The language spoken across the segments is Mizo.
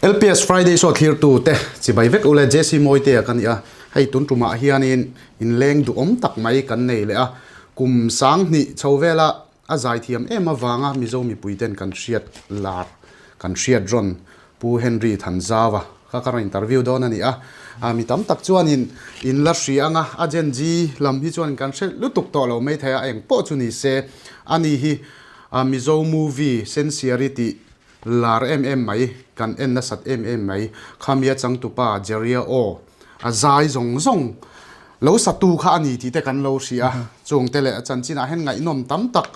LPS Friday Show thlirtu te chibai vek ule JC Mawitea ka ni a, hei tun tumah hianin inleng duhawm tak mai kan nei leh a, kum 2000 chho vela a zaithiam em avanga Mizo mipuiten kan hriat lar kan hriat rawn Pu Henry Thanzauva kha ka rawn interview dawn a ni a, mi tam tak chuanin in la hria anga a Gen Z lam hi chuan kan hre lutuk tawh lo maithei a, eng pawh chu ni se ani hi Mizo movie Sensiari tih lar em em mai, kan en nasat em em mai, khamia changtupa Jerrya aw a zai zawng zawng lo satu kha a ni tih te kan lo hria a, chungte leh a chanchinah hian ngaihnawm tam tak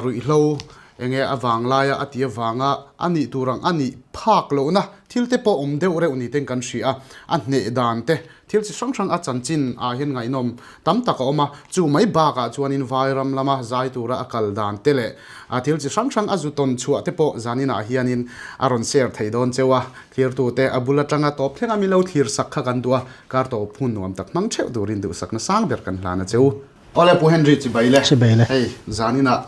ruihhlo Enge a vang laia a tih avanga a nih tur ang a nih phak lohna thil te pawh awm deuh reuh ni ten kan hria a, a hneh dan te thil chi hrang hrang a chanchin ah hian ngaihnawm tam tak a awm a, chu mai bakah chuanin Vairam lama zai tura a kal dan te leh a thil chi hrang hrang a zu tawn chhuah te pawh zaninah hianin a rawn share thei dawn cheu a, thlirtute a bul atanga tawp thlenga mi lo thlir sak kha kan duh a, kar tawp hun nuam tak hmang theuh turin duhsakna sang ber kan hlan a cheu. Awle Pu Henry chibai le. Chibai le. Hei zaninah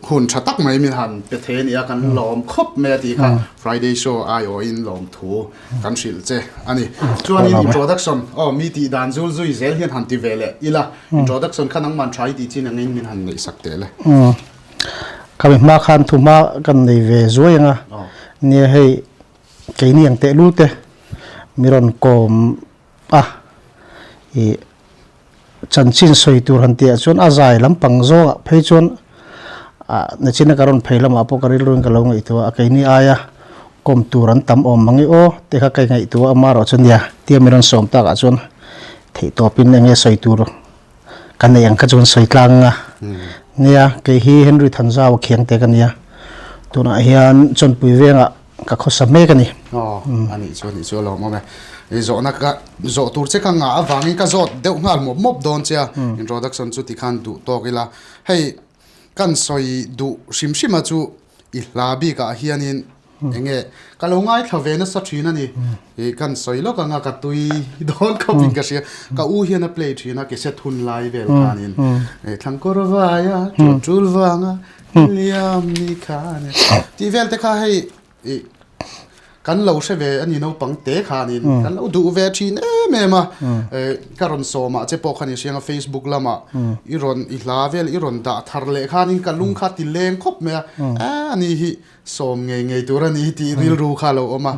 hun tha tak mai min han pe thei a nia kan lawm khawp mai a tih kha Friday show aiawhin lawm thu kan hrilh che a ni. Chuanin introduction aw mi tih dan zul zui zel hian han ti ve leh ila introduction kha nangman tha i tih chin angin min han neih sak teh le. Khami hma khan thu hma kan nei ve zuai anga nia hei keini ang tehlul te mi rawn kawm a ih Chanchin sawi tur han tihah chuan a zai lampang zawngah phei chuan ah nachina ka rawn phei lamah pawh ka rilruin ka lo ngaihtuah a, keini aia kawm tur an tam awm mang i aw te kha ka ngaihtuah a, amaherawh chu nia tia mi rawn sawm takah chuan theihtawpin eng nge sawi tur ka neih ang kha chuan sawi tlang a nia, kei hi Henry Thanzau a khiang te ka nia, tunah hian Chawnpui vengah Ka khawsa mek a ni. Aw, a nih chu a nih chu a lawmawm e. I zawhna ka zawh tur che ka ngah avangin ka zawt deuh nghal mawp mawp dawn che a, introduction chu tikhan duh tawk ila. Hei kan sawi duh hrim hrim a chu i hla bikah hianin eng nge ka lo ngaithla ve nasa thin a ni. I kan sawi lawk anga ka tui dawn khawpin ka hria. Ka u hian a play thin a ke set hun lai vel khanin thlangkawr vaia tul tul vanga Liam ni khan e. Tih vel te kha hei i kan lo hre ve a ni naupang te khanin kan lo duh ve thin em em a. Ka rawn sawmah che pawh khan i hriang a Facebook lamah i rawn i hla vel i rawn dah thar leh khanin ka lung kha ti leng khawp mai a. A ni hi sawm ngei ngei tur a ni tih rilru kha a lo awm a.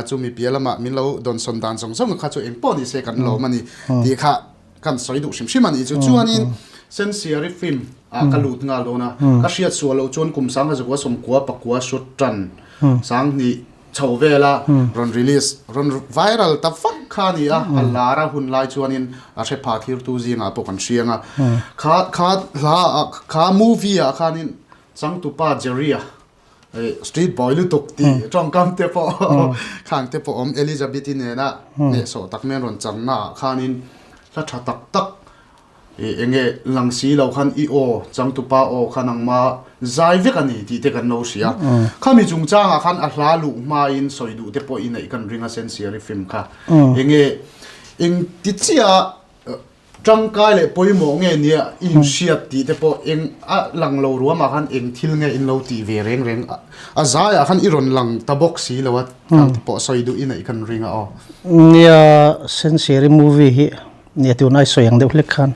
Chumi piah lamah min lo dawnsawn dan zawng zawng kha chu engpawh ni se kan lawm a ni tih kha Kan sawi duh hrim hrim a nih chu. Chuanin Sensiari film ah ka lut nghal dawn a, ka hriat sual loh chuan kum 1900 sawmkua pakua shoot tan 2000 chho vela rawn release rawn viral ta vak kha a ni a, a lar a hun lai chuanin a hre pha thirtu zingah pawh kan hriang a. Kha kha hla ah kha movie ah khanin changtupa Jerry-a Street boy lutuk tih tawngkam te pawh khang te pawh awm Elizabeth-i nena hnehsawh tak mai an rawn channa ah khanin hla tha tak tak eng nge lang si lo khan i aw changtupa aw kha nangma zai vek a ni tih te kan lo hria. Khami chungchangah khan a hla luh hmain sawi duh te pawh i neih kan ring a Sensiari film kha eng nge eng ti chiah Tangkai leh pawimawh nge nia i inhriat tih te pawh eng a lang lo ruamah khan eng thil nge in lo tih ve reng reng a zaiah khan i rawn lang ta bawk si lo a kang te pawh sawi duh i neih kan ring a aw. Nia Sensiari movie hi nia tunai sawi ang deuh hlek khan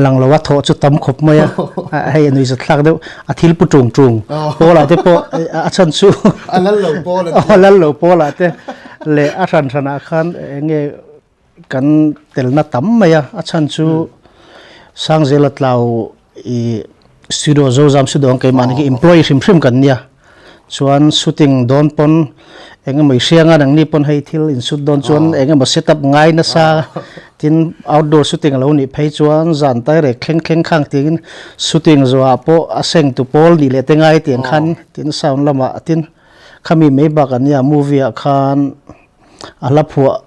lang lo a thawh chu tam khawp mai a hei a nuihzat thlak deuh a thil pu tung tung pawlah te pawh a chhan chu a lal lo pawl a lal lo pawlah te leh a hran hranah khan eng nge Kan telna tam mai a, a chhan chu Sangzela Tlau i studio Zozam Studio ang keimahni khi employee hrim hrim kan nia. Chuan shooting dawn pawn eng emaw i hriang a, nangni pawn hei thil in shoot dawn chuan eng emaw set up ngai nasa tin outdoor shooting a lo nih phei chuan zan tai rek thleng thleng khang tiin shooting zawhah pawh a seng tu pawl nih leh te ngai tiang khan tin sound lamah tin khami mai bakah nia movie ah khan a hla phuah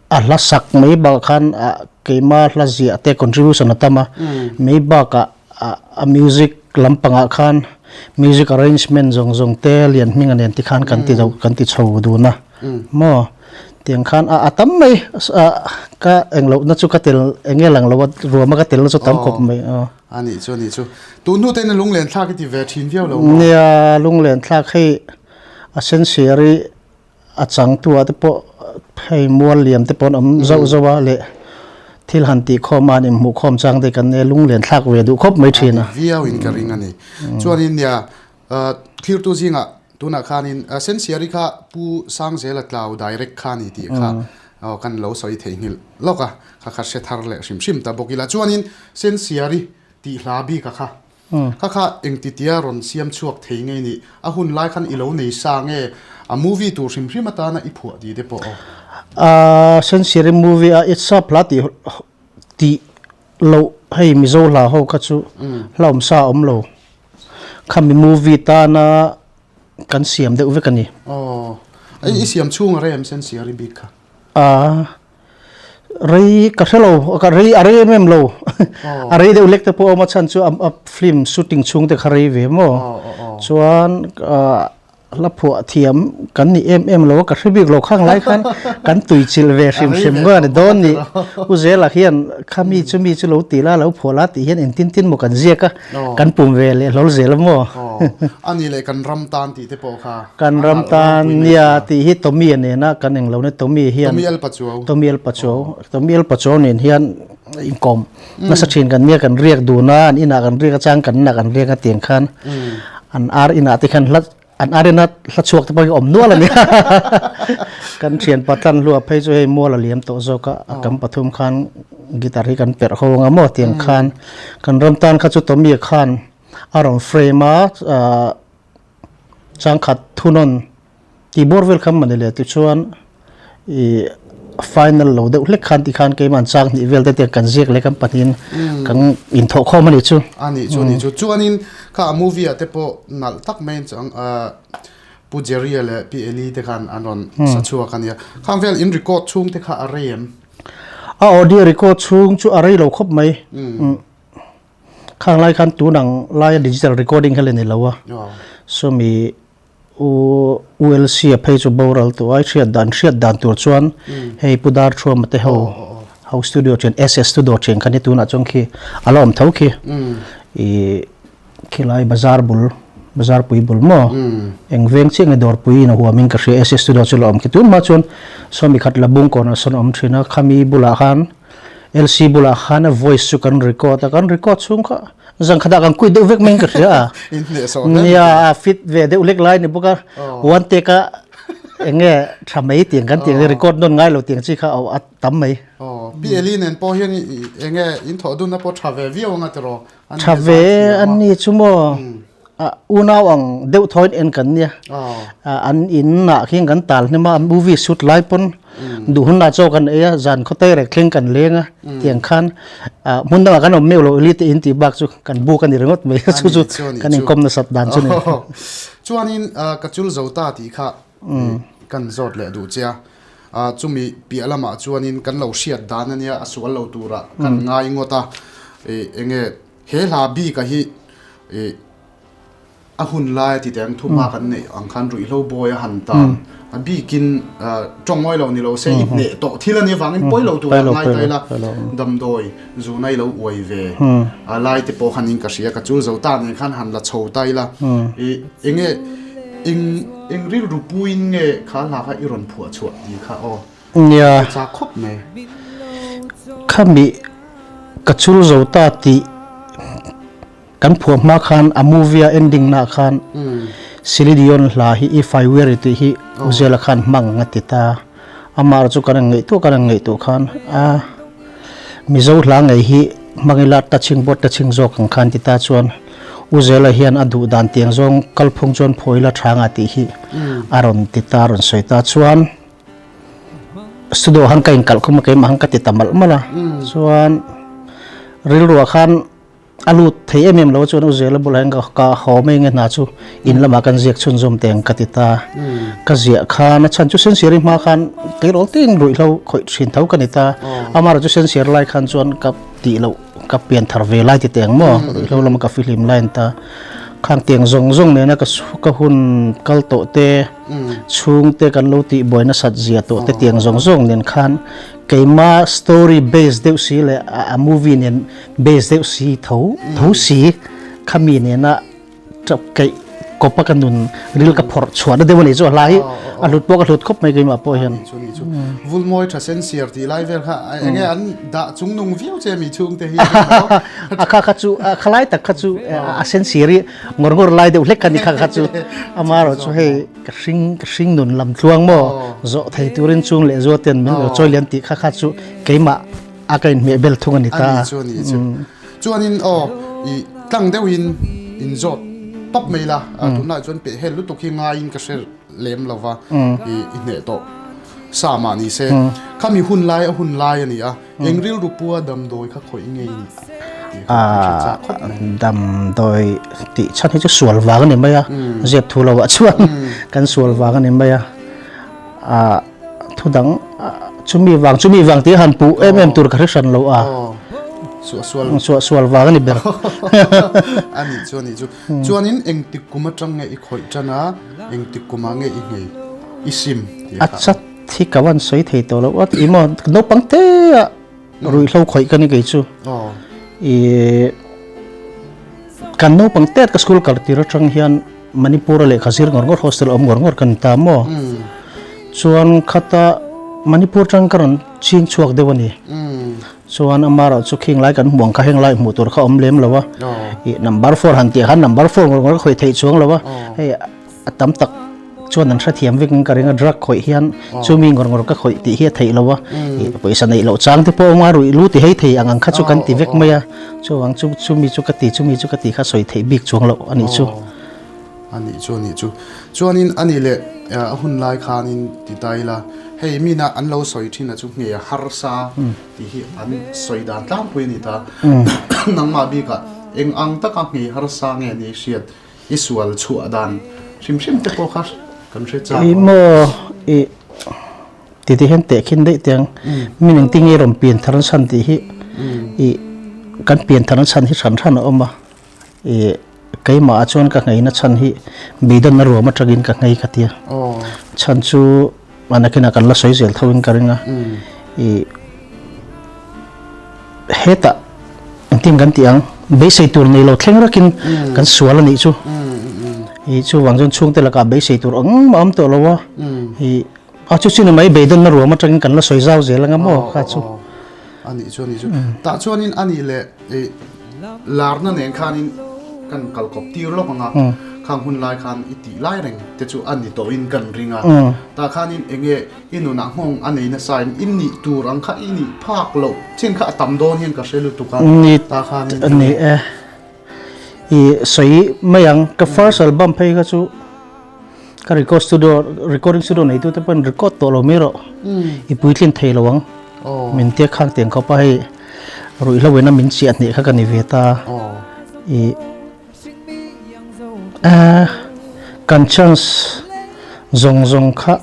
A hla sak mai bakah khan keima hla ziah te contribution a tam a, mai bakah a music lampangah khan music arrangement zawng zawng te lian hming a nen te khan kan ti deuh kan ti chho dun a maw tiang khan a tam mai ka eng lohna chu ka tel eng nge lang lo a ruama ka telna chu tam khawp mai aw. A nih chu a nih chu tun hnu te in lunglen thlak i ti ve thin viau lo maw? Nia lunglen thlak hei a sensiari. a changtu ah te pawh hei mual liam te pawh an awm zauh zauh a leh thil han tih khawm a han inhmuh khawm chang te kan nia lunglen thlak ve duh khawp mai thin a. Viau in ka ring a ni. Chuanin nia thirtu zingah tunah khanin Sensiari kha Pu Sangzela Tlau direct kha a ni tih kha kan lo sawi theihnghilh lawk a, kha kha hre thar leh hrim hrim ta bawk ila. Chuanin Sensiari tih hla bik a kha Kha kha engtitia rawn siam chhuak thei nge nih? A hun lai khan i lo nei sa nge? A movie tur hrim hrim atana i phuah tih te pawh aw. A Sensiari movie a It's a hla tih tih loh hei Mizo hla ho kha chu hla awm sa a awm lo. Khami movie tana kan siam deuh vek a ni. Aw. I siam chhung a rem Sensiari bik kha? A. Rei ka hre lo, ka rei a rei em em lo. A rei deuh lek te pawh a awm a chhan chu a film shooting chhung te kha rei ve maw. Chuan hla phuah thiam kan ni em em lo a, ka hre bik lo khang lai khan kan tui chilh ve hrim hrim nge a ni dawn ni. U Zela hian kha mi chu mi chu lo ti la, lo phuah la tih hian engtin tin maw kan ziak a, kan pum ve leh hlawl zel a maw. A ni leh kan ram tan tih te pawh kha. Kan ram tan nia tih hi Tommy-a nena kan englo nia Tommy hian Tommy El Pachuau Tommy El Pachuau Tommy El Pachuau nen hian inkawm nasa thin kan nia kan riak dun a an inah kan riak a chang kan inah kan riak a tiang khan an ar inah te khan hla an ar ina hla chhuak te pawh hi awm nual a nia kan thian patlan hlua phei chu hei mual a liam tawh zawk a kan pathum khan guitar hi kan perh ho anga maw tiang khan kan ram tan kha chu Tommy-a khan a rawn frame a Changkhat thunawn tih bawr vel kha mani le tichuan ih final lo deuh hlek khan tikhan keimah an chang hnih vel te te kan ziak leh kan pahnihin kan inthawh khawm a nih chu. A nih chu a nih chu. Chuanin kha a movie ah te pawh nalh tak mai chuang Pu Jerry-a leh Pi Eli te khan an rawn sa chhuak a nia. Khang vel in record chhung te kha a rei em? A audio record chhung chu a rei lo khawp mai. Khang lai khan tun ang laia digital recording kha le ni lo a, sawmi u ULC a phei chu boral tawh a, i hriat dan hriat dan tur chuan hei Pu Darthuama te ho ho studio thian SS studio thian kha ni tunah chuan khi a la awm tho khi i khilai bazar bul bazar pui bul maw eng veng chiah nge dawrpui in a huamin ka hria SS studio chu la awm khi tun hma chuan sawmi khat labung kawnah sawn a awm thin a khami bulah khan LC bulah khan a voice chu kan record a, kan record chhung kha zan khatah kan quit deuh vek mai in ka hria a. Nia a fit ve deuh lek lai ni bawk a, one take a eng nge tha mai tiang kan tiang record nawn ngai lo tiang chi kha a tam mai. Pi Eli nen pawh hian eng nge in thawh dunna pawh tha ve viau anga tiraw? Tha ve an ni chu maw. Unau ang deuh thawiin en kan nia. An in ah khian kan tal hnem a, movie shoot lai pawn duh hun ah chaw kan ei a, zan khawtei rek thleng kan leng a tiang khan hmun dangah kan awm meuh lo elite in tih bak chu kan buk a ni ringawt mai chu chu kan inkawm nasat dan chu ni. Chuanin ka chul zo ta tih kha kan zawt leh duh che a, chumi piah lamah chuanin kan lo hriat dan a nia a sual lo turah kan ngai ngawt a, enge He hla bik a hi ih a hun lai a ti teh ang thuma kan neih ang khan ruihhlo bawi a han tan a bikin tawng ngawi lo ni lo se i hneh tawh thil a nih avangin pawi lo tur a ngai ta ila damdawi zuna i lo uai ve a lai te pawh khan in ka hria ka chul zo ta nen khan han la chho ta ila ih enge eng eng rilru puiin nge kha hla kha i rawn phuah chhuah tih kha aw. Nia. Ka chak khawp mai. Khami ka chul zo ta tih kan phuah hma khan a movie a ending na khan Celine Dion hla hi If I Were You tih hi Uzela khan hmang a ti ta. Amah chu kan ngaihtuah kan ngaihtuah khan a Mizo hla ngei hi hmang ila touching board touching zawk ang khan ti ta chuan Uzela hian a duh dan tiang zawng kalphung chuan phawi ila tha nga tih hi a rawn ti ta a rawn sawi ta chuan Studio han ka inkalh khum a keimah han ka ti ta malh malh a chuan rilruah khan a lut thei em em lo chuan u Zela bulah hian ka haw mai nge hna chu in lamah kan ziak chhunzawm teh ang ka ti ta ka ziah khan a chhan chu sensiari hma khan tleirawl te in ruihhlo khawih thin tho ka ni ta amaherawh chu sensiar lai khan chuan ka tih loh ka pian thar ve lai ti teh ang maw ruihhlo lama ka fihlim lai an ta khang tiang zawng zawng nena ka hun kal tawh te. Chhungte kan lo tih buai nasat zia tawh te tiang zawng zawng nen khan keima story base deuh si leh a movie nen base deuh si tho tho si khami nena tap keih kawpa ka nun ril ka phawrh chhuahna deuh a nih chu a hla hi a hlut pawh ka hlut khawp mai keimah pawh hian. Chu ni chu Vulmawi tha sen siar tih lai vel kha enge an dah chung nung viau che mi chhung te hi a kha kha chu a kha lai tak kha chu a sen sir hi ngawr ngawr lai deuh hlek kha ni kha kha chu amarawh chu hei ka hring ka hring nun lam tluang maw zawh thei turin chung leh zual ten min lo chawi lian tih kha kha chu keimah a ka inhmeh bel thung a ni ta. Ani chu ani chu. Chuanin aw i tlang deuhin in zawt tawp mai la tunlai chuan peh hel lutuk hi ngaiin ka hre lem lo va i i hneh tawh sa mah ni se khami hun lai a hun lai a ni a eng rilru pua damdawi kha khawih ngei ni tih kha ka hre chak khawp mai. Damdawi tih chhan hi chu sual vang a ni mai a zep thu lo ah chuan kan sual vang a ni mai a Thudang chumi vang chumi vang tih han puh em em tur ka hre hran lo a. Suahsual. Suahsual vang a ni ber. A nih chu a nih chu. Chuanin engtik kum atang nge i khawih tan a, engtik kumah nge i nghei, i sim tih kha. A chat hi ka van sawi thei tawh lo a ti maw naupang te a ruihhlo khawih ka ni kei chu. I kan naupang te ka school kal tir atang hian Manipur a lehkha zir ngawr ngawr hostel awm ngawr ngawr kan ni ta maw? Chuan khata Manipur tang ka rawn ching chhuak deuh a ni. Chuan amarawh chu khing lai kan hmuh ang kha heng lai hmuh tur kha awm lem lo a. Ih number four han tih khan number four ngawr ngawr ka khawih theih chuang lo a. Hei a tam tak chuan an hrethiam vek in ka ring a drug khawih hian chumi ngawr ngawr ka khawih tih hi a theih lo a. Ih pawisa neih loh chang te pawh a awm a ruih lu ti hei thei ang ang kha chu kan ti vek mai a. Chuvang chu chumi chu ka ti chumi chu ka ti kha sawi theih bik chuang loh a nih chu. A nih chu a nih chu. Chuanin a nih leh a hun lai khanin ti ta ila hei mina an lo sawi thin a chu nge a harsa tih hi an sawi dan tlangpui a ni ta. Nangmah bikah eng ang taka nge harsa nge ni hriat i sual chhuah dan hrim hrim te pawh kha kan hre chak. Ih maw ih Ti ti hian tehkhin daih teh ang. Mi engtin nge rawn pian thar an chhan tih hi ih kan pian thar an chhan hi hran hran a awm a. Ih keimah ah chuan ka ngheina chhan hi beidawnna ruam atangin ka nghei ka tia. Chhan chu mahnakinah kan la sawi zel tho in ka ring a. Ih hetah engtin kan tih ang beisei tur nei lo thleng rakin kan sual a nih chu. Ih chuvang chuan chhungte lakah beisei tur engmah a awm tawh lo a. Ih A chu chu ni mai beidawnna ruam atangin kan la sawi zau zel anga maw kha chu. A nih chu a nih chu. Tah chuanin a nih leh i larna nen khanin kan kal kawp tir lawk anga khang hun lai khan i tih lai reng te chu a ni tawhin kan ring a. Tah khanin eng nge i nunah nghawng a nei nasa in i nih tur ang kha i nih phak loh chin kha a tam dawn hian ka hre lutuk a. Tah khanin eng nge. Ni e. I sawi mai ang ka first album phei kha chu. Ka record studio recording studio nei tu te pawhin record tawh lo mai rawh i puitlin thei lo ang min tia khang tiang khawpa hei ruihhlo ina min chiah hnih kha ka ni ve ta i kan chance zawng zawng kha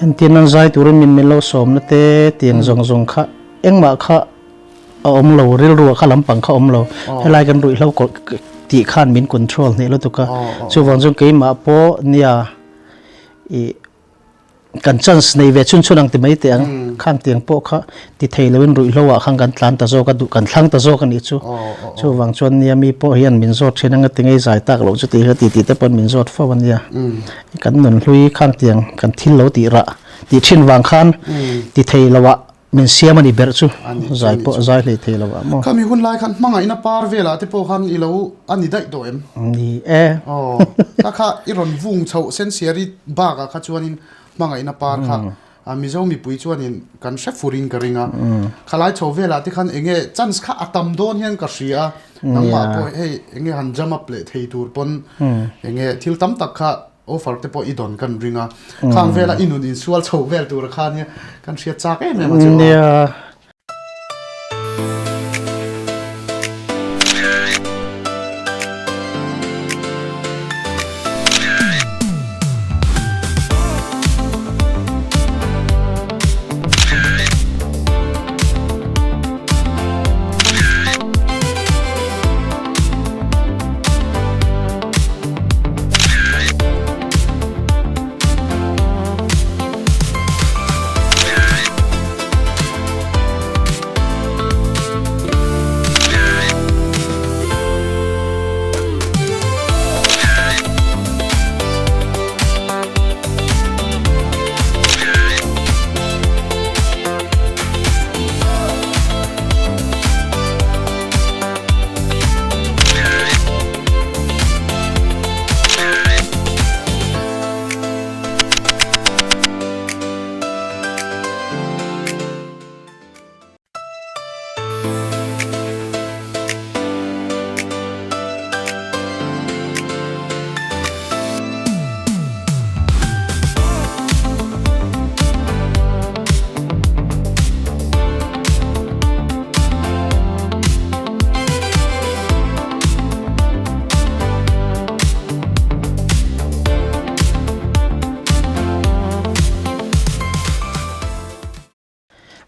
entir nan zai turin min min lo sawmna te tiang zawng zawng kha engmah kha a awm lo rilru ah kha lampang kha awm lo helai kan ruihhlo tih khan min control hneh lutuk a chuvang chuan keimah pawh nia ih kan chance nei ve chhun chhun ang ti mai teh ang khang tiang pawh kha ti thei loin ruihhlo ah khan kan tlan ta zawk a duh kan thlang ta zawk a nih chu chuvang chuan nia mi pawh hian min zawt thin anga ti ngei zai tak loh chu tih kha ti tih te pawn min zawt fo a nia kan nun hlui khang tiang kan thil lo tih rah tih thin vang khan ti thei lo ah Min siam a ni ber chu zai pawh zai hlei thei lo ah maw. Khami hun lai khan hmangaihna par velah te pawh khan i lo a ni daih tawh em? Ni e. Aw, kha kha i rawn vung chhoh sensiari bakah kha chuanin hmangaihna par kha Mizo mipui chuanin kan hre furin ka ring a. Khalai chho velah te khan enge chance kha a tam dawn hian ka hria a, nangmah pawh hei enge han jam up leh thei tur pawn enge thil tam tak kha Offer te pawh i dawn kan ring a, khang vela i nun insual chho vel tur khan hi kan hriat chak em em a che aw. Nia.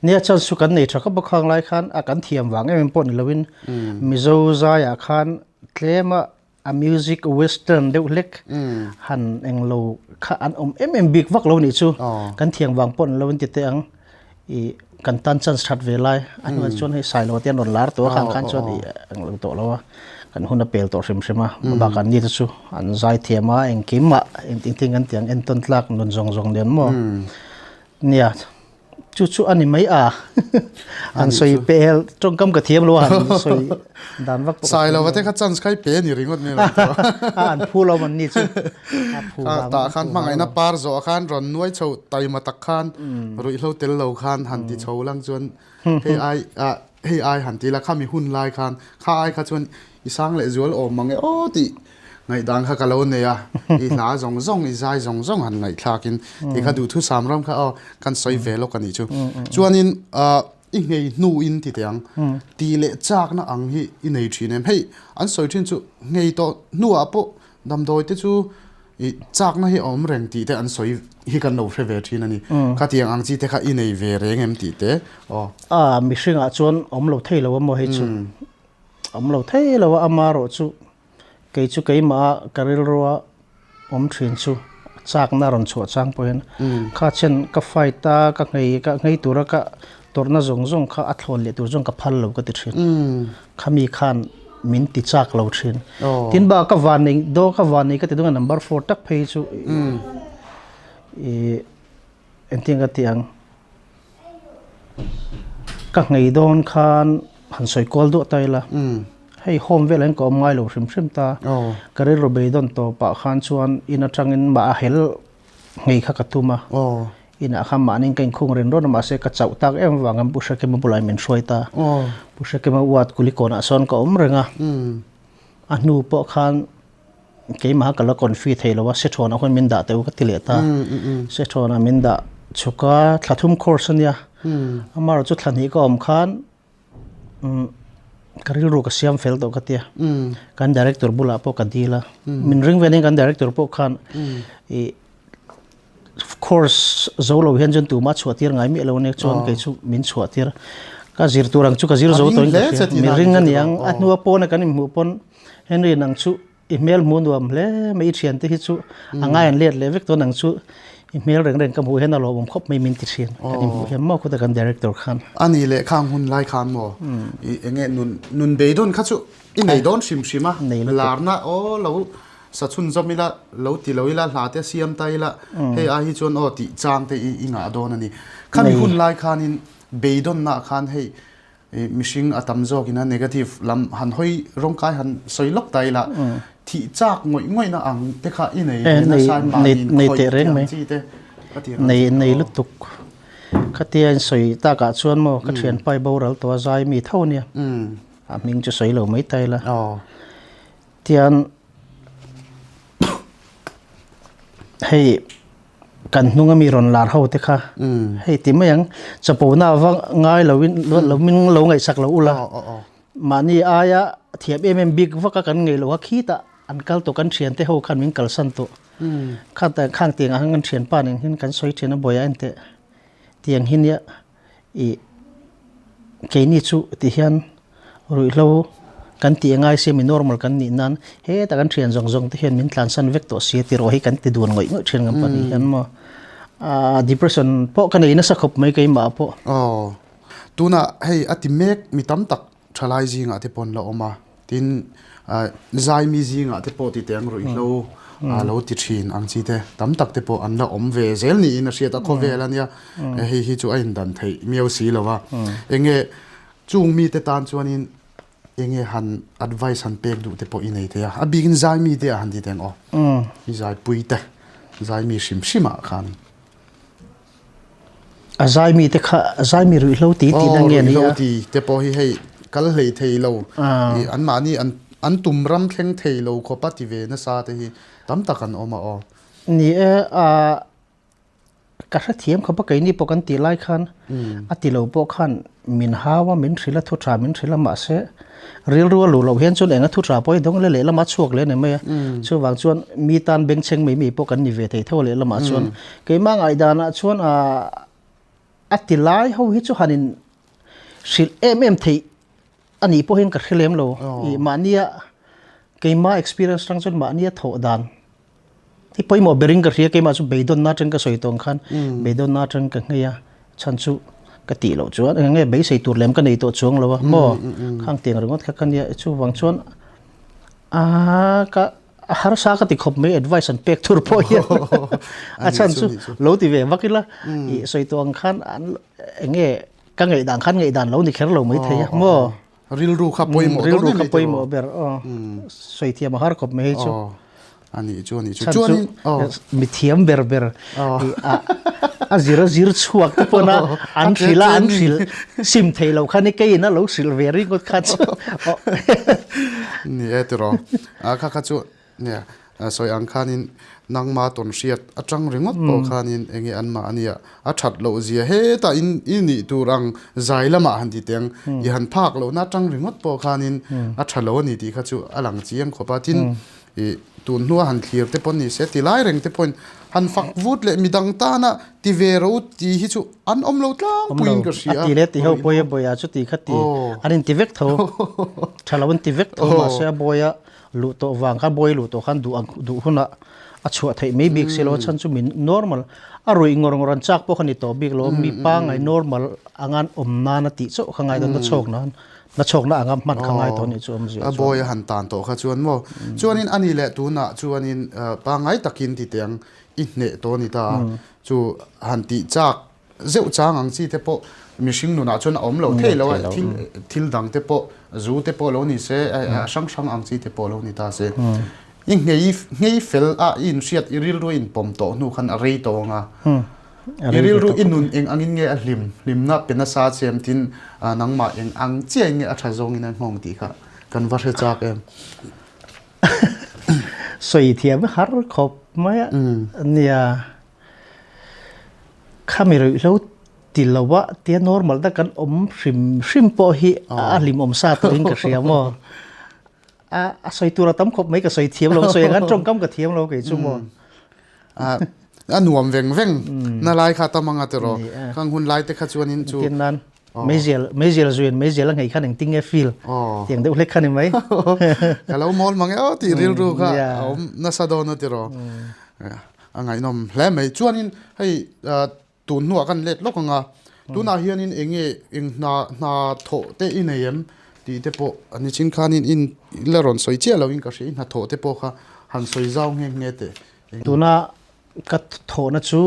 Nia chance chu kan nei tha khawp a khang lai khan a kan thiam vang em em pawh ni loin Mizo zaiah khan tlem a a music western deuh hlek han englo kha an awm em em bik vak lo nih chu kan thiam vang pawh ni loin ti teh ang i kan tan chance that ve lai a hnuah chuan hei Sailo te an rawn lar tawh a khang khan chuan i englo tawh lo a kan hun a pel tawh hrim hrim a bakah ni te chu an zai thiam a engkim ah engtin tin kan tih ang entawn tlak nun zawng zawng nen maw nia Chu chu a ni mai a. An sawi pel tawngkam ka thiam lo a han sawi dan vak pawh. Sai lova te kha chance khai pe ni ringawt mai lo. A an phu lo man ni chu. A phu vang. Ta khan hmangaihna par zawh khan rawn nuai chho taima tak khan ruihhlo tel lo khan han ti chho lang chuan hei ai hei ai han ti la khami hun lai khan kha ai kha chuan i sang leh zual awm mang e aw tih Ngaihdan kha ka lo nei a, i hla zawng zawng, i zai zawng zawng han ngaihthlakin ti kha duhthusam ram kha aw kan sawi ve lawk a nih chu. Chuanin i nghei hnuin ti teh ang, tih leh chakna ang hi i nei thin em? Hei an sawi thin chu nghei tawh hnuah pawh damdawi te chu i chakna hi a awm reng tih te an sawi hi kan lo hre ve thin a ni. Khatiang ang chi te kha i nei ve reng em tih te aw. A mihringah chuan awm lo thei lo a maw hei chu awm lo thei lo a, amarawh chu Kei chu keimah ka rilrua awm thin chu chakna rawn chhuah chang pawhin kha chen ka fight a, ka nghei ka nghei tura ka tawrhna zawng zawng kha a thlawn leh tur zawng ka phal lo ka ti thin. Khami khan min ti chak lo thin. Tin bak ka van nei dawn ka van nei ka ti dawn a number four tak phei chu ih engtin ka ti ang. Ka nghei dawn khan han sawi kual duah ta ila, hei home velah hian ka awm ngai lo hrim hrim ta, ka rilru beidawn tawpah khan chuan in atangin mah a hel nghei kha ka tum a, inah khan mahni ka inkhung rin rawn a mahse ka chauh tak em avangin Pu Hrekima bulah min hruai ta, Pu Hrekima ward Kulikawnah sawn ka awm reng a, a hnu pawh khan. Keimah ka la confi thei lo a, Sethrawnah khuan min dah teuh ka ti leh ta. Sethrawnah min dah chhuk a, thla thum course a nia. Amaherawh chu thla hnih ka awm khan ka rilru ka siam fel tawh ka tia. Kan director bulah pawh ka dil a, min ring vel in kan director pawh khan ih course zo lo hian chuan tumah chhuah tir ngai miah lo ania chuan kei chu min chhuah tir. Ka zir tur ang chu ka zir zo tawh in ka hria. Mi ring a niang a hnua pawna kan inhmuh pawn Henry nang chu i hmel hmuh nuam hle mai i thiante hi chu a ngai an let leh vek tawh nang chu i hmel reng reng ka hmuh hian a lawmawm khawp mai min ti thin kan inhmuh hian maw khuta kan director khan. A ni leh khang hun lai khan maw i enge nun nun beidawn kha chu i nei dawn hrim hrim a larna aw lo sa chhunzawm ila lo ti lo ila hla te siam ta ila hei ai hi chuan aw tih chang te i ngah dawn a ni. Khami hun lai khanin beidawnna khan hei Mihring a tam zawkin a negative lam han hawi rawngkai han sawi lawk ta ila thih chak ngawih ngawihna ang te kha i nei ve nasa in mahni in khawih tih ang chi te ka ti ang Nei nei lutuk khatia in sawi takah chuan maw ka thianpa i boral tawh a zai mi tho ania a hming chu sawi lo mai ta ila tian hei kan hnunga mi rawn lar ho te kha hei ti mai ang chapona va ngai lo in lo min lo ngaihsak lo ula mahni aia thiam em em bik vaka kan ngei lo kha khitah an kal tawh kan thian te ho khan min kalsan tawh kha khang tiang ang kan thianpa nen hian kan sawi thin a buai a enteh tiang hi nia Ih, keini chu ti hian ruihhlo kan tih angai sia mi normal kan nih nan hetah kan thian zawng zawng te hian min tlansan vek tawh sia tih rawh hi kan ti dun ngawih ngawih thin ngam pahnih hian maw ah depression pawh ka nei nasa khawp mai keimah pawh. Aw, tunah hei a ti mek mi tam tak thalai zingah te pawh an la awm a, tin zaimi zingah te pawh titeng ruihhlo lo ti thin ang chi te tam tak te pawh an la awm ve zel niin a hriat a, khawvel a nia hei hi chu a indan theih miau si lo va, enge chung mite tan chuanin enge han advice han pek duh te pawh i nei thei a, a bikin zaimi te ah han ti teng aw, i zaipui te zaimi hrim hrim ah khan. A zaimi te kha a zaimi ruihhlo ti tih na nge ni a? Ruihhlo ti te pawh hi hei kal hlei thei lo i anmahni an an tum ram thleng thei lo khawp a ti ve nasa te hi tam tak an awm a aw. Ni e, a ka hrethiam khawp a keini pawh kan tih lai khan a ti lo pawh khan min hau a min hrilh a thu tha min hrilh a mahse Rilru a luh loh hian chuan enga thu tha pawh hi dawng leh lehlamah a chhuak leh a ni mai a. Chuvang chuan mi tan bengchheng mai mai pawh kan ni ve thei tho a lehlamah chuan. Keimah ngaihdanah chuan aah A ti lai ho hi chu han in hrilh em em theih a nih pawhin ka hre lem lo. I mahnia keima experience atang chuan mahnia thawh dan hi pawimawh berin ka hria keimah chu beidawnna atang ka sawi tawh ang khan beidawnna atang ka nghei a chhan chu ka tih loh chuan eng nge beisei tur lem ka nei tawh chuang lo a maw khang tiang ringawt kha ka nia chuvang chuan a ka A harsa ka ti khawp mai advice an pek thur pawh hian a chhan chu lo ti ve vak ila i sawi tawh ang khan an enge ka ngaihdan khan ngaihdan lo ni kher lo mai thei a maw rilru kha pawimawh rilru kha pawimawh ber aw sawi thiam a har khawp mai hei chu ani chu ani chu chuan mi thiam ber ber a zir a zir chhuak te pawh na an hrilh a an hrilh sim thei lo khan i keiin a lo hrilh ve ringawt kha chu ni e tiraw A kha kha chu nia sawi ang khanin nangma tawn hriat atang ringawt pawh khanin enge anmah ania a that loh zia hetah in i nih tur ang zai lamah han ti teh ang i han phak lohna atang ringawt pawh khanin a tha lo a ni tih kha chu a lang chiang khawp a tin i tun hnua han thlir te pawh ni se ti lai reng te pawhin han fak vut leh midang tana ti ve ro tih hi chu an awm lo tlangpuiin ka hria. A ti leh ti ho pawia bawia chu ti kha ti an inti vek tho tha lo an ti vek tho mahse a bawia luh tawh vang kha bawi luh tawh khan duh ang duh hunah a chhuah theih mai bik si lo a chhan chu min normal a ruih ngawr ngawr an chak pawh kha ni tawh bik lo mi pangai normal anga an awm nan a tih chauh kha ngai dawn na chhawk nan na chhawk na anga hman kha ngai tawh a nih chu awmzia chuan. A bawi a han tan tawh kha chuan maw chuanin a ni leh tunah chuanin pangai takin ti teh ang i hneh tawh a ni ta a Chu han tih chak zeuh chang ang chi te pawh mihring nunah chuan a awm lo thei lo a, thil thil dang te pawh zu te pawh lo ni se, a hrang hrang ang chi te pawh lo ni ta se. I nghei nghei fel a i inhriat i rilru i inpawm tawh hnu khan a rei tawh ang a. I rilru i nun eng angin nge a hlim, hlimna pe nasa chem tin nangmah eng ang chiahin nge a tha zawngin a nghawng tih kha kan va hre chak em. Sawi thiam har khawp mai a nia khami ruihhlo ti lo a tia normal tak kan awm hrim hrim pawh hi a hlimawm sa turin ka hria maw a a sawi tur a tam khawp mai ka sawi thiam lo sawi ang an tawngkam ka thiam lo kei chu maw a nuam veng veng na lai kha tam anga tiraw khang hun lai te kha chuanin chu Meizial meizial zuin meizial a nghei khan engtin nge feel tiang deuh hlek kha ni mai. Ka lo mawl mang e aw tih rilru kha a awm nasa dawn a tiraw. A ngaihnawm hle mai. Chuanin hei tun hnuah kan let lawk ang a, tunah hianin eng nge eng hna hna thawh te i nei em tih te pawh a ni chin khanin in la rawn sawi chiah loin ka hria i hnathawh te pawh kha han sawi zau nghe nghe teh. Tuna ka thawhna chu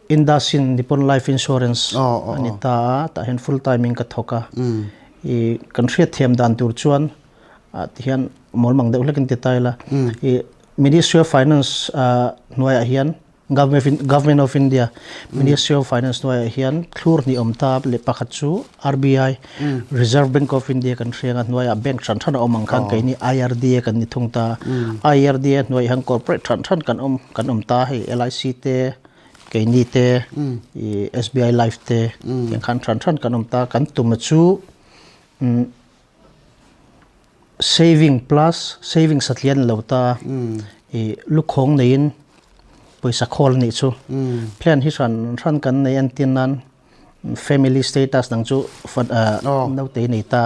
Indusin Nippon Life Insurance a ni ta a, tah hian full time in ka thawk a. I kan hriatthiam dan tur chuan tihian mawlmang deuh hlekin ti ta ila. I Ministry of Finance hnuaiah hian Government of India Ministry of Finance hnuaiah hian thlur hnih awm ta leh pakhat chu RBI Reserve Bank of India kan hria anga hnuaiah bank hran hran a awm ang khan keini IRDA kan ni thung ta. IRDA hnuaiah hian corporate hran hran kan awm kan awm ta hei LIC te keini te i SBI Life te tiang khan hran hran kan awm ta kan tum a chu saving plus saving satlian lo ta i lukhawng neiin pawisa khawl a nih chu plan hi hran hran kan nei entir nan family status dang chu naute nei ta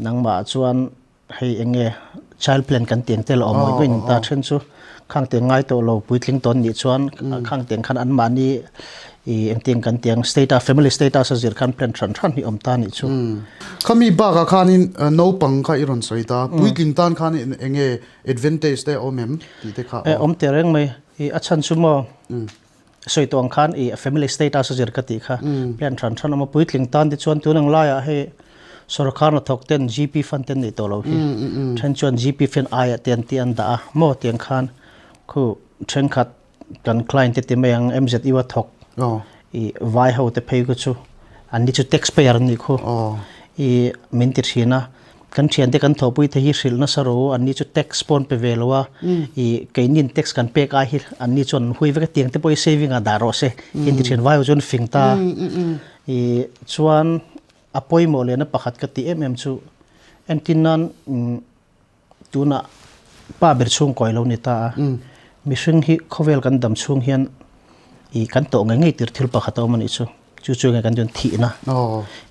nangmah chuan hei eng nge child plan kan tih ang te la awm awih ngawih ta then chu khang tiang ngai tawh lo puitling tawn nih chuan khang tiang khan anmahni i engtiang kan tih ang status family status a zir khan plan hran hran hi awm ta nih chu. Khami bakah khanin naupang kha i rawn sawi ta puitling tan khan eng nge advantage te a awm em tih te kha. Awm teh reng mai i a chhan chu maw sawi tawh ang khan i family status a zir ka tih kha plan hran hran awm a puitling tan te chuan tun ang laiah hei sorkar hnathawk ten GP fund te an neih tawh lo hi then chuan GP fund aiah te an tih an dah a maw tiang khan khu thenkhat kan client te ti mai ang MZU a thawk i vai ho te phei khu chu an ni chu tax payer an nih khu i min ti thin a. Kan thiante kan thawhpui te hi hrilh nasa ro, anni chu tax pawn pe ve lo a, i keinin tax kan pek ai hi anni chuan an hui vek a, tiang te pawh hi saving ah dah rawh se hian ti thian vai ho chuan fing ta. I chuan a pawimawh lehna pakhat ka tih em em chu entin nan tunah pa ber chhungkaw ilo ni ta a, mihring hi khawvel kan dam chhung hian. I kan tawh ngei ngei tir thil pakhat a awm a nih chu. Chu chu nge kan chuan thihna.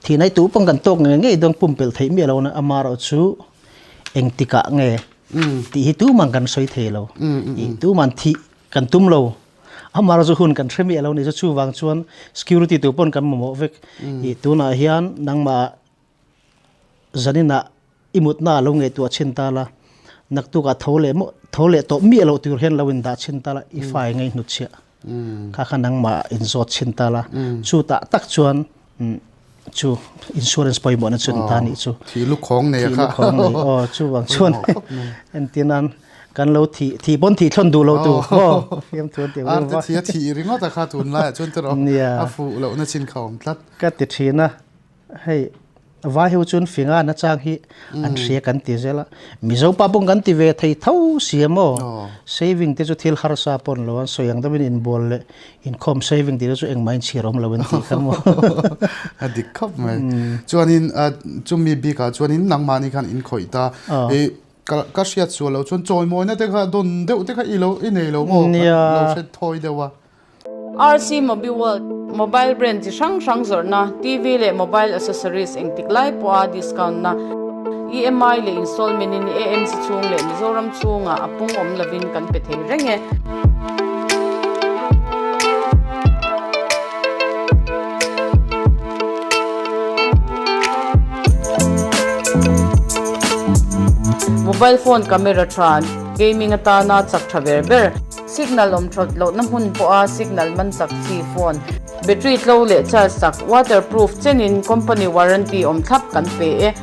Thihna hi tu pawh kan tawk ngei ngei dawn pumpelh theih miah lo na amaherawh chu engtikah nge tih hi tuman kan sawi thei lo. I tuman thih kan tum lo. Amaherawh chu hun kan hre miah lo a nih chu. Chuvang chuan security tu pawn kan mamawh vek. I tunah hian nangmah Zaninah i mutna a lo ngaihtuah chhin ta la, naktukah tho leh maw, tho leh tawh miah loh tur hian lo indah chhin ta la, i fai ngei hnutchhiah kha kha nangmah inzawt chhin ta la, chutah tak chuan chu insurance pawimawhna chu an ta nih chu. Thih lukhawng nei a kha. Thih lukhawng nei, aw chuvang chuan entirnan kan lo thih, thih pawn thih thlawn duh lo tur maw, fiamthu an ti ang. Arte thih a thih ringawt a kha tunlaiah chuan tiraw a fuh lohna chin kha a awm tlat. Ka ti thin a. Hei vai ho chuan finga nachang hi an hria kan ti zel a, Mizo pa pawh kan ti ve thei tho si a maw? Saving te chu thil harsa pawh an lo an sawi ang deuhin inbual leh inkhawm saving tih te chu engmah inchhir awm lo an tih kha maw? A dik khawp mai. Chuanin chumi bikah chuanin nangmahni khan inkhawih ta i ka hriat sual loh chuan chawimawina te kha dawn deuh te kha i lo i nei lo maw? Lo hre thawi deuh a. RC Mobiworld, Mobile brand chi hrang hrang zawrhna, TV leh mobile accessories engtik lai pawha discount na, EMI leh installment in AMC chhung leh Mizoram chhungah a pung awm lovin kan pe thei reng e. Mobile phone camera tha, gaming atana chak tha ber ber. Signal awm that lohna hmun pawha signal man chak chi phone, battery tlo leh charge chak, waterproof chenin company warranty awm thlap kan pe e.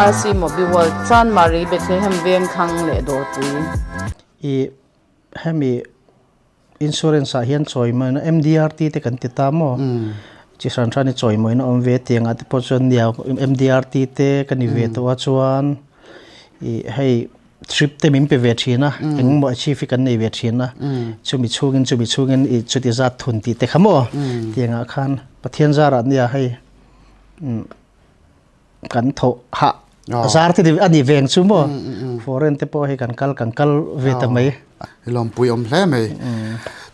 RC Mobi World, Chanmari, Bethlehem veng thlang leh Dawrpui. I hemi insurance ah hian chawimawina MDRT te kan ti ta maw? Chi hran hran i chawimawina awm ve tiang ah te pawh chuan nia MDRT te ka ni ve tawh a chuan i hei trip te min pe ve thin a, engmaw achieve hi kan nei ve thin a, chumi chhungin chumi chhungin i chuti zat thun tih te kha maw tiangah khan Pathian zarah nia hei kan thawh hah zar te a ni veng chu maw foreign te pawh hei kan kal kan kal ve ta mai. I lawmpui awm hle mai.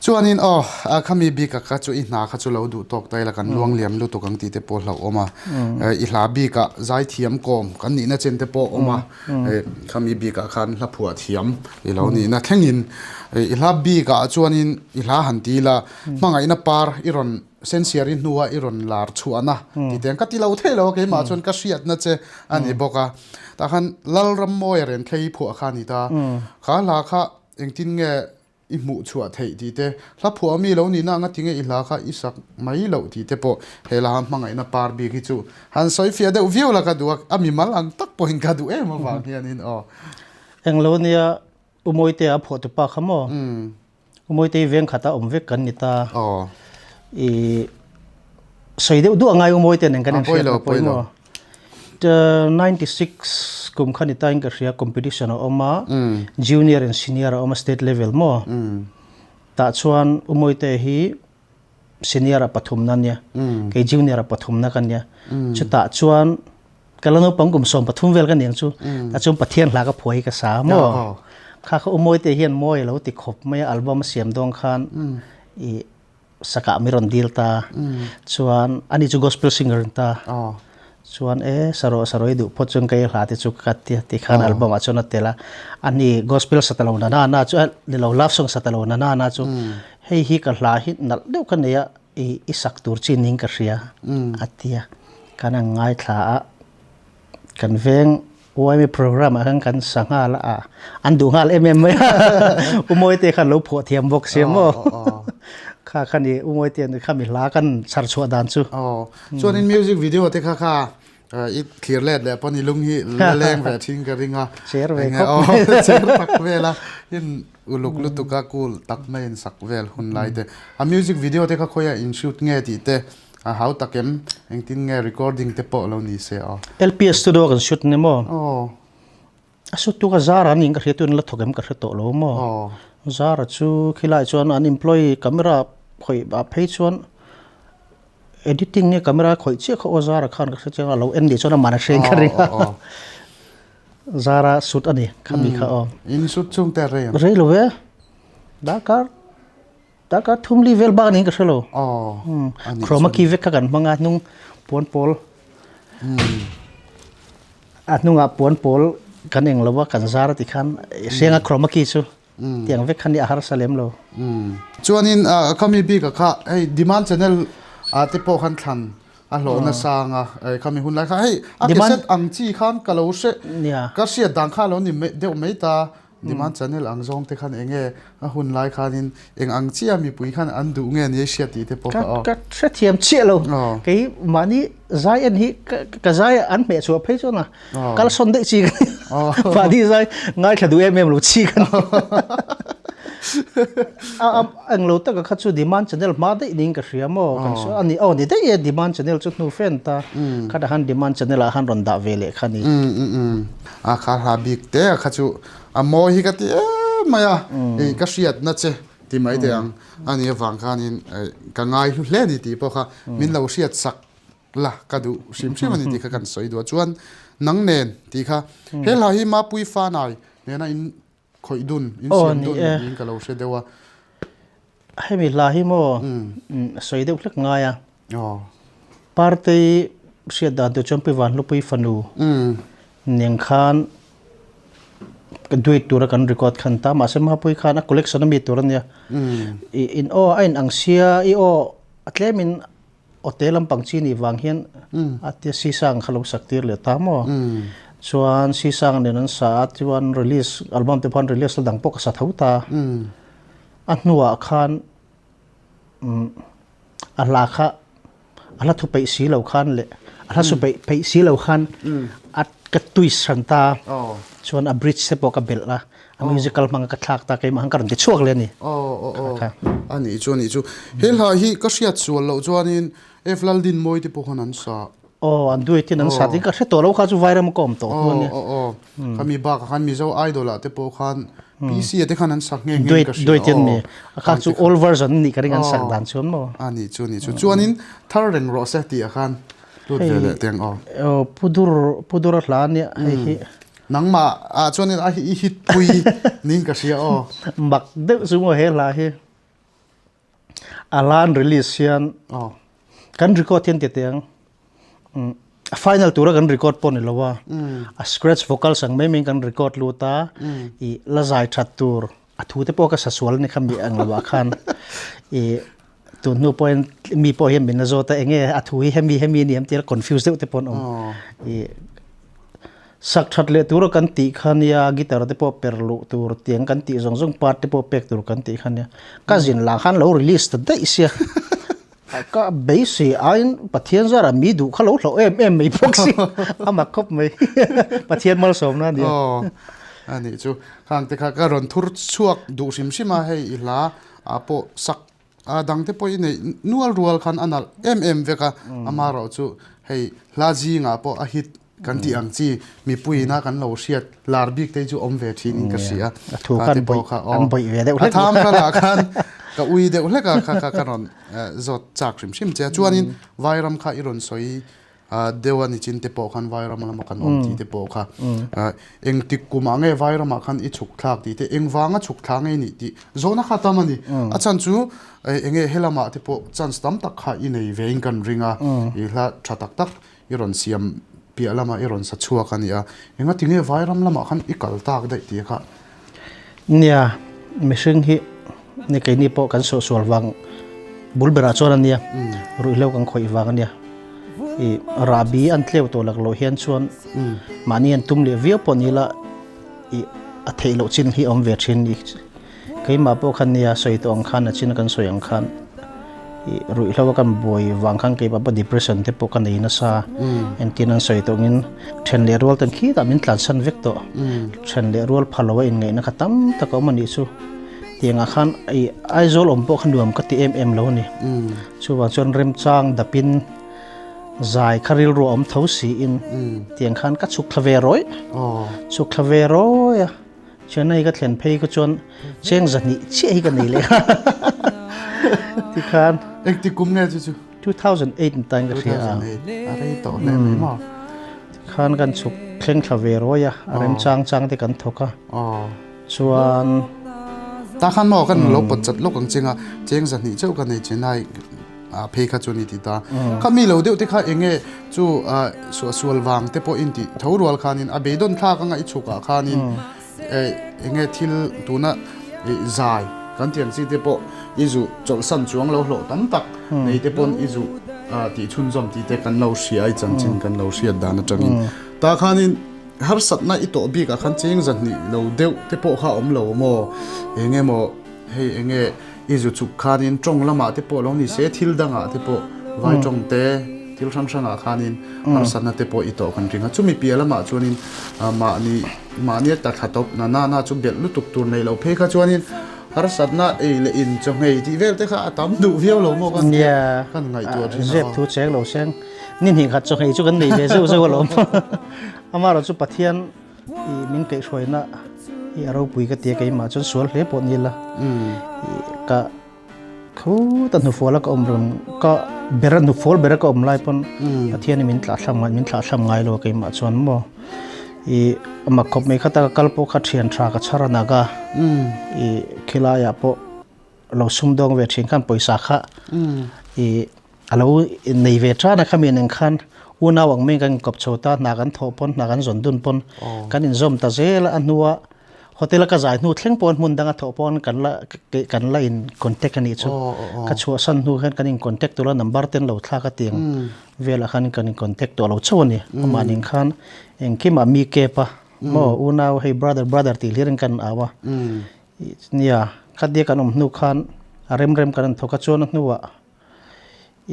Chuanin aw khami bik ah kha chu i hna kha chu lo duh tawk ta ila kan luang liam lutuk ang tih te pawh hlauhawm a, i hla bik ah zaithiam kawm kan nihna chen te pawh awm a. Khami bikah khan hla phuah thiam i lo nihna thlengin i hla bikah chuanin i hla han ti ila hmangaihna par i rawn sensiari hnua i rawn lar chhuahna tih te ang ka ti lo thei lo a keimah chuan ka hriatna che a ni bawk a tah khan Lalrammawia Renthlei phuah kha a ni ta kha hla kha engtin nge I hmuh chhuah theih tih te, hla phuah mi lo nihna anga tinge i hla kha i sak mai loh tih te pawh he laha hmangaihna par bik hi chu han sawi fiah deuh viau la ka duh a, a mimal ang tak pawhin ka duh em avang hianin aw. Englo nia U Mawite a phuah tupa kha maw? U Mawite hi veng khata awm vek kan ni ta. Aw. I sawi deuh duh angai U Mawite nen kan inhriat na pawimawh. 96 kum kha ni ta in ka hria competition a awm a junior and senior a awm a state level maw tah chuan Umoite hi senior a pathum na nia kei junior a pathum na ka nia chutah chuan ka la naupang kum 13 vel ka niang chu tah chuan Pathian hla ka phuai hi ka sa maw kha kha Umoite hian mawi a lo ti khawp mai a album a siam dawn khan i Sakah mi rawn dil ta. Chuan ani chu gospel singer an ta. Chuan e saro saro i duh phawt chuan kei hla te chu ka ti ti khan album ah chuan a tel a. Ani gospel sa ta lo na na na chu ni lo love song sa ta lo na na na chu hei hi ka hla hi nalh deuh ka nei a i i sak tur chi ning ka hria a ti a. Kan ang ngaithla a kan veng Uaimi program ah khan kan sa nghal a, an duh nghal em em mai a. U Mawite khan lo phuah thiam bawk sia maw. Kha kha ni U Mawite an kha mi hla kan chhar chhuah dan chu. Aw, chuanin music video te kha kha i thlir let leh pawn i lung hi la leng ve thin ka ring a. Cher ve khawp mai. Cher tak vel a, in uluk lutuk a cool tak mai in sak vel hun lai te. A music video te kha khawiah in shoot nge tih te A hau tak em? Engtin nge recording te pawh lo ni se aw. LPS studio kan shoot ni maw? Aw. A sut tu ka Zara niin ka hria tun la thawk em ka hre tawh lo maw. Zara chu khilai chuan an employee camera khawih ah phei chuan editing nge camera khawih chiah kha aw Zara khan ka hre chiang a lo en leh chuan amah a hreng ka ring a. Zara sut a ni khami kha aw. In sut chung te rei ang. Rei lo ve. Darkar Darkar thum li vel bak niin ka hre lo. Chroma key vek kha kan hmang a hnung puan pawl a hnungah puan pawl kan eng lo a kan zar a ti khan hrianga chroma key chu tiang vek kha ni a harsa lem lo. Chuanin khami bik a kha hei demand channel ah te pawh khan thlan a hlawh nasa ang a khami hun lai kha hei a cassette ang chi khan ka lo hre ka hriat dan kha a lo ni deuh mai ta. Demand channel ang zawng te khan eng nge a hun lai khanin eng ang chiah mipui khan an duh nge ni hriat tih te pawh kha aw. Ka hrethiam chiah lo. Kei mahni zai en hi ka zai an hmeh chhuah phei chuan a kal sawn daih chi ka ni. Mahni zai ngaithla duh em em lo chi ka ni. A eng lo taka kha chu demand channel hma daih niin ka hria maw kan sawi a ni aw ni daih e demand channel chu hnu fan ta khatah khan demand channel ah khan rawn dah ve leh kha ni. A kha hla bik te a kha chu a mawi hi ka ti em mai a, i ka hriatna che ti mai teh ang a nih avang khanin ka ngai hlu hle a ni tih pawh kha min lo hriat sak la ka duh hrim hrim a ni tih kha kan sawi duh a. Chuan nang nen tih kha he hla hi Mapui Fanai nena in khawih dun in siam dun niin ka lo hre deuh a. Hemi hla hi maw sawi deuh hlek ngai a. Partei hriat dan tur chuan Pi Vanhlupui fanu nen khan ka duet tura kan record khan ta mahse Mapui khan a collection a mi tur a nia. I in aw a in ang sia i aw a tlemin aw te lampang chi nih vang hian a tia Sisang kha lo sak tir leh ta maw. Chuan Sisang nen an sa a chuan release album te pawh an release la dang pawh ka sa tho ta. A hnuah khan A hla kha a hla thu peih si lo khan leh a hla su peih peih si lo khan a ka twist hran ta chuan a bridge te pawh ka belh a a musical hmanga ka thlak ta keimah khan ka rawn ti chhuak leh a ni. A nih chu a nih chu. He hla hi ka hriat sual loh chuanin F Laldinmawi te pawh khan an sa. Aw an duet in an sa ding ka hre tawh lo kha chu Vairam ka awm tawh hnu a nia. Aw aw khami bakah khan Mizo Idol ah te pawh khan PC ah te khan an sak nghe nghe ka hria. Duet in mi a kha chu old version nih ka ring an sak dan chuan maw. A nih chu nih chu chuanin thar reng rawh se tih ah khan lut ve leh teng aw. Aw Pudur Pudur a hla ania hei hi. Nangmah ah chuanin a i hit pui niin ka hria aw. Mak deuh chu maw he hla hi. A lan release hian kan record hian ti teh ang a final tura kan record pawh ni lo a a scratch vocals ang mai mai in kan record lut a i la zai that tur a thu te pawh ka sa sual ni kha mi ang lo ah khan i tun hnu pawh hian mi pawh hian min la zawt a enge a thu hi hemi hemi a ni em tia confuse deuh te pawh an awm i Sak that leh tura kan tih kha nia, guitar te pawh per luh tur tiang kan tih zawng zawng part te pawh pek tur kan tih kha nia. Ka zin lah khan lo release ta daih sia. Ka beisei aiin Pathian zarah mi duh kha lo hlauh em em mai bawk si. A mak khawp mai. Pathian malsawmna a nia. Aw, a nih chu. Khang te kha ka rawn thur chhuak duh hrim hrim a, hei i hla ah pawh sak A dangte pawh i neih nual rual khan a nalh em em vek a, amaherawh chu hei hla zingah pawh a hit kan tih ang chi mipuiin a kan lo hriat lar bik te hi chu awm ve thin in ka hria. A thu khan an bawih ve deuh hlek. A tham kha lah khan ka ui deuh hlek a kha kha ka rawn zawt chak hrim hrim che a. Chuanin Vairam kha i rawn sawi deuh a nichin te pawh khan Vairam lama kan awm tih te pawh kha engtik kumah nge Vairamah khan i chhuk thlak tih te engvanga chhuk thla nge nih tih zawhna kha tam a ni. A chhan chu enge helamah te pawh chance tam tak kha i nei ve in kan ring a, i hla tha tak tak i rawn siam piah lamah i rawn sa chhuak a ni a, engati nge Vairam lamah khan i kal tak daih tih kha. Nia, mihring hi ni keini pawh kan sawhsual vang bul berah chuan a nia, ruihhlo kan khawih vang a nia. I rahbi an tleu tawh lak loh hian chuan mahni an tum leh viau pawh ni la i a theih loh chin hi a awm ve thin ni. Keimah pawh khan nia sawi tawh ang khan a chin kan sawi ang khan i ruihhlo a kan buai vang khan keimah pawh depression te pawh ka nei nasa engtin an sawi tawh angin then leh rual ten khitah min tlansan vek tawh then leh rual pha lo a inngaihna kha tam tak a awm a nih chu tiangah khan i Aizawl awm pawh kha nuam ka ti em em lo a ni chuvang chuan remchang dapin. Zai kha rilru a awm tho siin tiang khan ka chhuk thla ve rawih. Chhuk thla ve rawih a, Chennai ka thlen phei kha chuan cheng zahnih chiah hi ka nei leh a tikhan. Engtik kum nge chu chu? 2008 ni tain ka hria a. 2008 a rei tawh hle mai maw? Tikhan kan chhuk thleng thla ve rawih a, a remchang chang te kan thawk a. Chuan. Tah khan maw kan lo pawt chat lawk ang cheng a, cheng zahnih chauh ka nei Chennai ah phei kha chu ni ti ta. Kha mi lo deuh te kha eng nge chu suahsual vang te pawh in tih tho rual khanin a beidawn thlak anga i chhuk ah khanin eng nge thil tuna zai kan tih ang chi te pawh i zuh chawlhsan chuang lo hlawh tam tak nei te pawn i zuh tih chhunzawm tih te kan lo hria i chanchin kan lo hriat dan atangin tah khanin Harsatna i tawh bikah khan cheng zahnih lo deuh te pawh kha a awm lo maw? Eng emaw hei eng nge i zu chuk khanin tawng lamah te pawh lo ni se thil dangah te pawh vai tawng te thil hrang hrangah khanin harsatna te pawh i tawh kan ring a. Chumi piah lamah chuanin mahni mahnia ta thla tawp na na na chu belh lutuk tur nei lo phei kha chuanin harsatna ei leh in chawhngei tih vel te kha a tam duh viau lo maw kan kan ngaihtuah thin a. Zep thu cheng lo seng ni hnih khat chawhngei chu kan nei ve zeuh zeuh alawm. Amaherawh chu Pathian i min kaihhruaina hi a ropui ka ti a, keimah chuan sual hle pawh ni la ka khuta hnufual a ka awm reng ka ber a hnufual ber a ka awm lai pawn Pathian i min tlah thlam ngai min thlah thlam ngai lo a keimah chuan maw i amah khawp mai kha ta ka kal pawh kha thian tha ka chhar a naga i khilaiah pawh lo sumdawng ve thin khan pawisa kha i a lo nei ve tan a khami nen khan unau ang mai kan inkawp chho ta hna kan thawh pawn hna kan zawn dun pawn kan inzawm ta zel a a hnua hotel a ka zai hnu thleng pawn hmun danga thawh pawn kan la kan la in contact a nih chu ka chhuahsan hnu hian kan in contact tur a number ten lo thlak a tiang velah khan kan in contact tawh lo chauh a ni amah nen khan engkimah mi kep a maw unau hei brother brother tih hlir in kan au a Nia, khatia kan awm hnu khan a rem rem kan rawn thawk a chuan a hnuah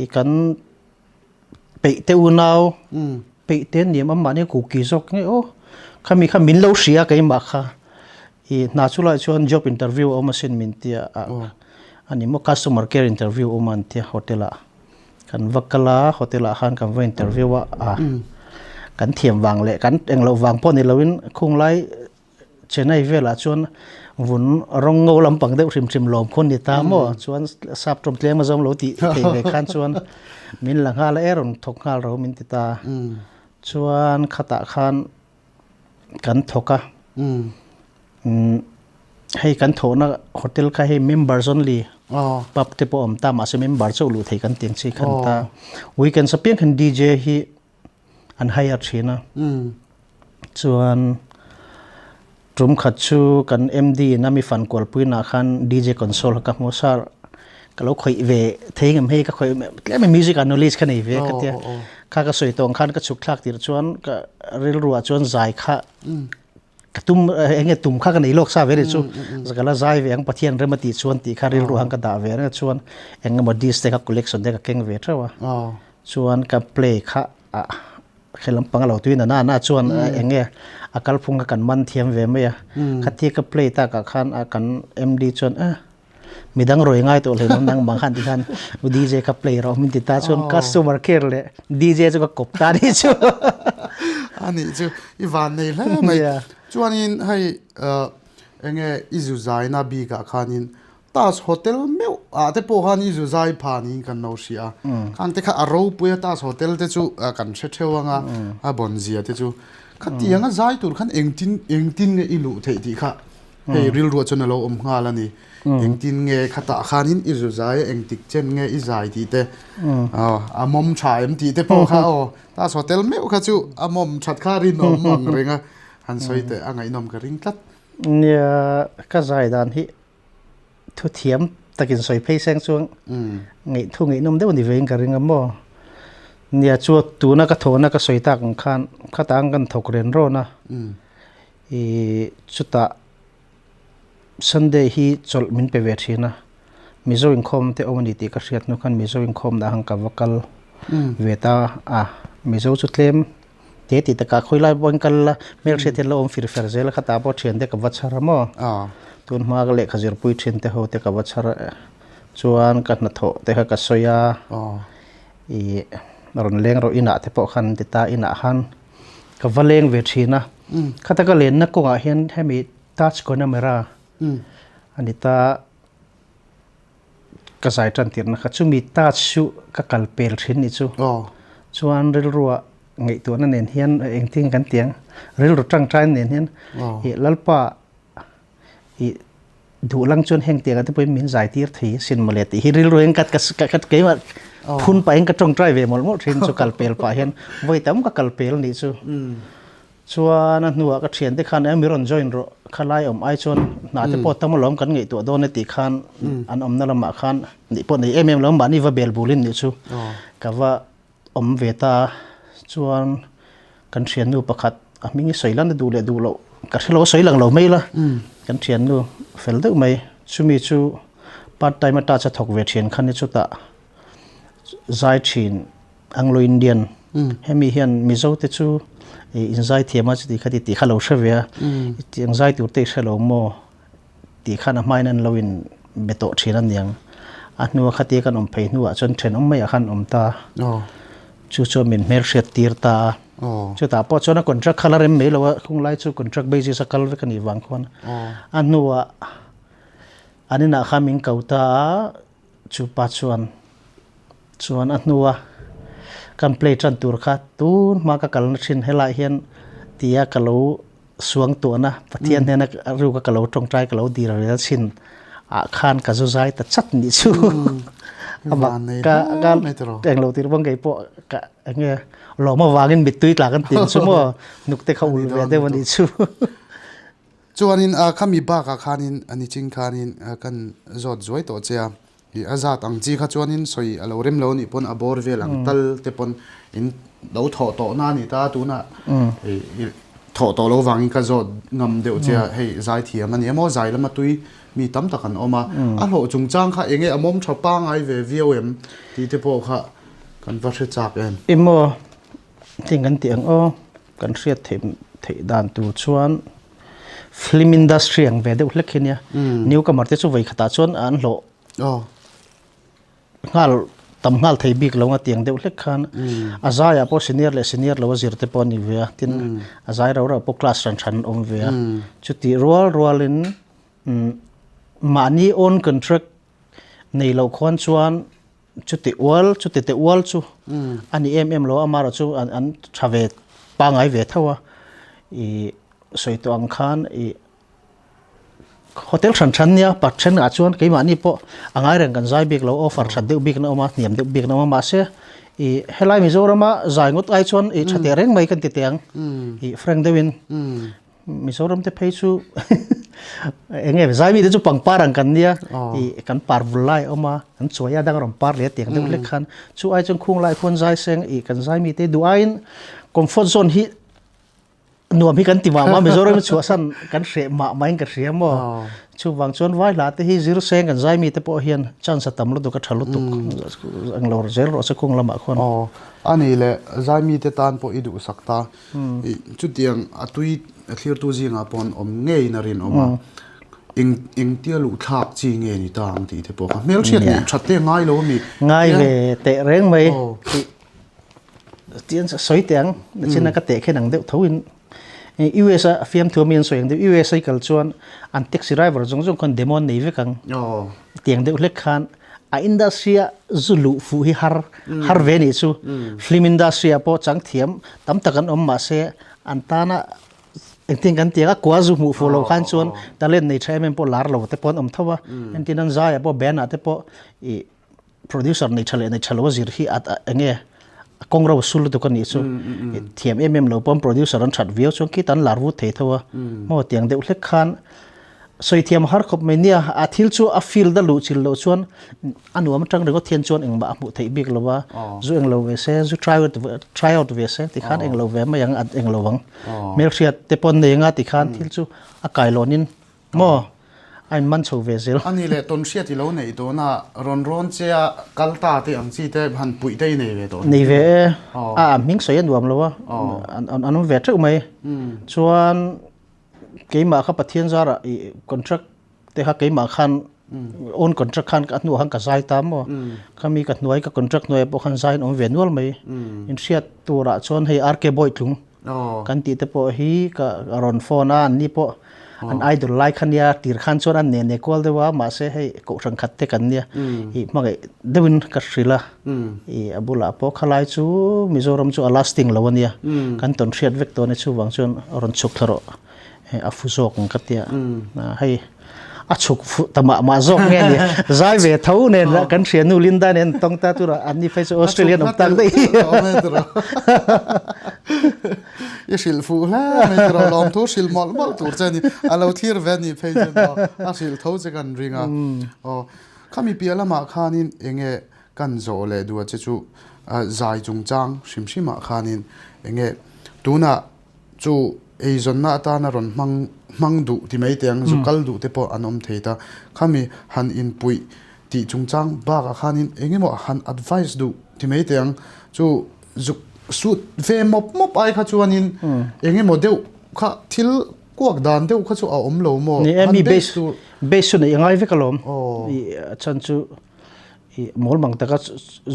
i kan peih te unau peih te an ni em amah nia kuki zawk nge aw khami kha min lo hria keimah kha i hna chu lai chuan job interview a awm asin min tia a a ni maw customer care interview a awm a an tia hotel ah kan va kal a hotel ah khan kan va interview a a kan thiam vang leh kan engloh vang pawh ni loin khunglai Chennai velah chuan vun rawng ngo lampang deuh hrim hrim lawm khawn ni ta maw chuan sap tawm tlem a zawm lo tih thei ve khan chuan min la nghal a e rawn thawk nghal ro min ti ta chuan khatah khan kan thawk a hei kan thawhna hotel kha hei members only pub te pawh a awm ta mahse member chauh luh thei kan tih ang chi khan ta weekends apiang khan DJ hi an hire thin a chuan tum khat chu kan MD in a mi fan kual pui nah khan DJ console ka hmu sir ka lo khawih ve thei ngem hei ka khawih tlem in music ah knowledge ka nei ve ka tia kha ka sawi tawng khan ka chhuk thlak tir chuan ka rilru ah chuan zai kha ka tum enge tum kha ka nei lawk sa ve ri chu ka la zai ve ang Pathian rem a tih chuan tih kha rilru ang ka dah ve reng a chuan engemaw disc te kha collection te ka keng ve theuh a Chuan ka play kha ah he lampang a lo tui na na chuan eng nge a kalphung kha kan man thiam ve mai a khatia ka play takah khan a kan MD chuan eh midang rawi ngai tawh hlei nang bang khan ti khan DJ kha play rawh min ti ta chuan customer care leh DJ chu ka kawp ta ni chu ani chu i van nei hle mai chuanin hei eng nge i zu zaina bikah khanin Taj Hotel meuh ah te pawh khan i zu zai pha niin kan lo hria a, khang te kha a ropui a Taj Hotel te chu kan hre theuh ang a, a bawn zia te chu. Khatiang a zai tur khan engtin engtin nge i luh theih tih kha hei rilruah chuan a lo awm nghal a ni. Engtin nge khatah khanin i zu zai a engtik chen nge i zai tih te a mawm tha em tih te pawh kha aw Taj Hotel meuh kha chu a mawm that kha rinawm ang reng a, han sawi teh a ngaihnawm ka ring tlat. Nia ka zai dan hi Thu thiam takin sawi phei seng chuan ngaih thu ngaihnawm deuh ni vein ka ring a maw. Nia chu tuna ka thawhna ka sawi tak ang khan khatah ang kan thawk ren rawn a. I chutah Sunday hi chawlh min pe ve thin a. Mizo inkhawm te awm a ni tih ka hriat hnu khan Mizo inkhawmna ang ka va kal ve ta a. Mizo chu tlem Te ti takah khawi lai pawhin kal la, hmelhriat hian lo awm fir fer zel a, khatah pawh thiante ka va chhar a maw? Tun hma ka lehkha zirpui thiante ho te ka va chhar a, chuan ka hnathawh te kha ka sawi a, ih. rawn leng rawh inah te pawh khan an ti ta inah khan ka va leng ve thin a khata ka lenna kawngah hian hemi touch camera a ni ta ka zai tan tirna kha chumi touch chu ka kal pel thin ni chu chuan rilruah ngaihtuahna nen hian engtin kan ti ang rilru tangtai nen hian ih lalpa ih duh lang chuan heng tiang ah te pawhin min zai tir thei asin mawle tih hi rilru hian ka ka keimah phun pahin ka tawngtai ve mawlh mawlh thin chu kal pel pah hian vawi tam ka kal pel anih chu. Chuan a hnuah ka thiante khan e mi rawn join rawh khalai awm ai chuan hna te pawh tam alawm kan ngaihtuah dawn e tih khan an awmna lamah khan nih pawh nei em em lo mahni va bel bulin nih chu ka va awm ve ta a chuan kan thiannu pakhat a hming hi sawi lan a duh leh duh loh ka hre lo a sawi lang lo mai la kan thiannu fel deuh mai chumi chu part time a touch a thawk ve thian khan hi chutah zai thin Anglo Indian hemi hian Mizo te chu in zai thiam a chuti kha ti tih kha lo hre ve a tiang zai tur te i hre lo maw tih khan a hmain an lo in be tawh thin a niang a hnua khatia kan awm phei hnuah chuan thenawm maiah khan awm ta chu chuan min hmelhriat tir ta a chutah pawh chuan a contract kha la rem mai lo a khunglai chu contract basis a kal vek a nih vang khuan a hnuah an inah khan min ko ta a Chu pa chuan chuan a hnua kan play tan tur kha tun hma ka kalna thin helai hian tia ka lo suang tuahna Pathian hnena ruka ka lo tawngtai ka lo dil rel thin ah khan ka zu zai ta chat nih chu ama ka ka englo tir bawng kei pawh ka enge lawm avangin mittui tla kan tin chu maw hnuk te kha ul ve deuh a nih chu. Chuanin khami bakah khanin a niching khanin kan zawt zuai tawh che a, ih a zat ang chi kha chuanin sawi a lo rem lo anih pawn a bawr vel ang tal te pawn in lo thawh tawh na a ni ta tunah ih thawh tawh lo vangin ka zawt ngam deuh che a, hei zaithiam a ni emaw zai lama tui mi tam tak an awm a, a hlawh chungchang kha enge a mawm tha pangai ve viau em tih te pawh kha kan va hre chak em. Emaw thing kan tih ang aw. Kan hriat theih theih dan tur chuan film industry ang ve deuh hlek hi nia. Newcomer te chu vawi khatah chuan an hlawh nghal tam nghal thei bik lo a tiang deuh hlek khan a zaiah pawh senior leh senior lo a zir te pawh a ni ve a tin a zai rau rau pawh class hran hran an awm ve a chutih rual rualin mahni own contract nei loh khuan chuan Chuti ual, chuti te ual chu a ni em em lo a, amaherawh chu an an tha ve pangai ve tho a, ih sawi tawh ang khan ih hotel hran hran nia pa thenah chuan keimahni pawh a ngai reng kan zai bik lo offer that deuh bik na awm a, hniam deuh bik na awm a, mahse ih helai Mizorama zai ngawt ai chuan ih tha teh reng mai kan ti teh ang, ih frank deuhin. Mizoram te phei chu eng nge zai mite chu pangpar ang kan nia i kan par vul lai awm a kan chuai a dang rawn par leh tiang deuh hlek khan chu ai chuan khung lai khuan zai seng i kan zai mite duh aiin comfort zone hi nuam hi kan ti mah mah Mizoram hi chhuahsan kan hreh mah mah in ka hria maw chuvang chuan vai hla te hi zir seng kan zai mite pawh hian chance a tam lutuk a tha lutuk englo zel rawh se khung lamah khuan. Aw ani leh zai mite tan pawh i duhsak ta. Chutiang a tui a thlirtu zingah pawh an awm ngeiin a rinawm a, eng engtia luh thlak chi nge ni ta ang tih te pawh kha hmelhriat nih that te ngai lo a mi. Ngai ve teh reng mai tih tian sawi teh ang nachina ka teh khen ang deuh tho in US a fiamthu ami an sawi ang deuh US a i kal chuan an taxi driver zawng zawng khan demo an nei vek ang tiang deuh hlek khan A industry a zu luh fuh hi har har ve nih chu. Film industry ah pawh chang thiam tam tak an awm mahse an tana engtin kan ti ang a kua zu hmuh fuh loh khan chuan talent nei tha em em pawh lar lo te pawh an awm tho a. Entin an zai ah pawh band ah te pawh ih producer nei tha leh nei tha lo a zir hi a enge a kawng ro sul lutuk a nih chu. Thiam em em lo pawh producer an that viau chuan khitah an lar vut thei tho a. Maw tiang deuh hlek khan Sawi thiam har khawp mai nia, a thil chu a field a luh chil loh chuan a nuam atang ringawt hian chuan engmah a hmuh theih bik lo a, zu englo ve se, zu try out try out ve se tikhan englo ve mai ang, englo ang. Hmelhriat te pawh an nei anga tikhan thil chu a kailawnin maw a in man chho ve zel. Ani leh tawn hriat i lo neih tawh na rawn rawn che a kal ta te ang chi te han puih te i nei ve tawh. Nei ve e, a hming sawi a nuam lo a, an awm ve teuh mai. Chuan Keimah kha Pathian zarah i contract te kha keimah khan Own contract khan a hnuah khan ka zai ta maw? Khami ka hnuai ka contract hnuaiah pawh khan zai an awm ve nual mai. Inhriat turah chuan hei RK Bawitlung kan tih te pawh hi ka rawn phone a, anni pawh an idol lai kha nia tir khan chuan an nene kual deuh a, mahse hei kohhran khat te kan nia ih hmangaih deuhin ka hrilh a, ih a bulah pawh khalai chu Mizoram chu a lasting lo a nia, kan tawn hriat vek tawh a nia chuvang chuan rawn chhuk thla rawh. A fu zawk ang ka tia hei a chhuk fu ta mah mah zawk nge ni zai ve tho nen la kan hria nu Linda nen tawng ta tura an ni phei chu Australian awm tak daih I hrilh fuh hle mai tiraw lawm thu hrilh mawlh mawlh tur che ni a lo thlir ve ni phei chu a hrilh tho che kan ring a aw khami piah lamah khanin enge kan zawh leh duh a che chu zai chungchang hrim hrimah khanin enge tunah Chu eizawnna atana rawn hmang hmang duh ti mai teh ang, zu kal duh te pawh an awm thei ta. Khami han inpuih tih chungchang bakah khanin eng emaw han advice duh ti mai teh ang. Chu zuk sut ve mawp mawp ai kha chuanin eng emaw deuh kha thil kuak dan deuh kha chu a awm lo maw? Ni e, mi base base chu neih a ngai vek alawm. I a chhan chu i mawl mang taka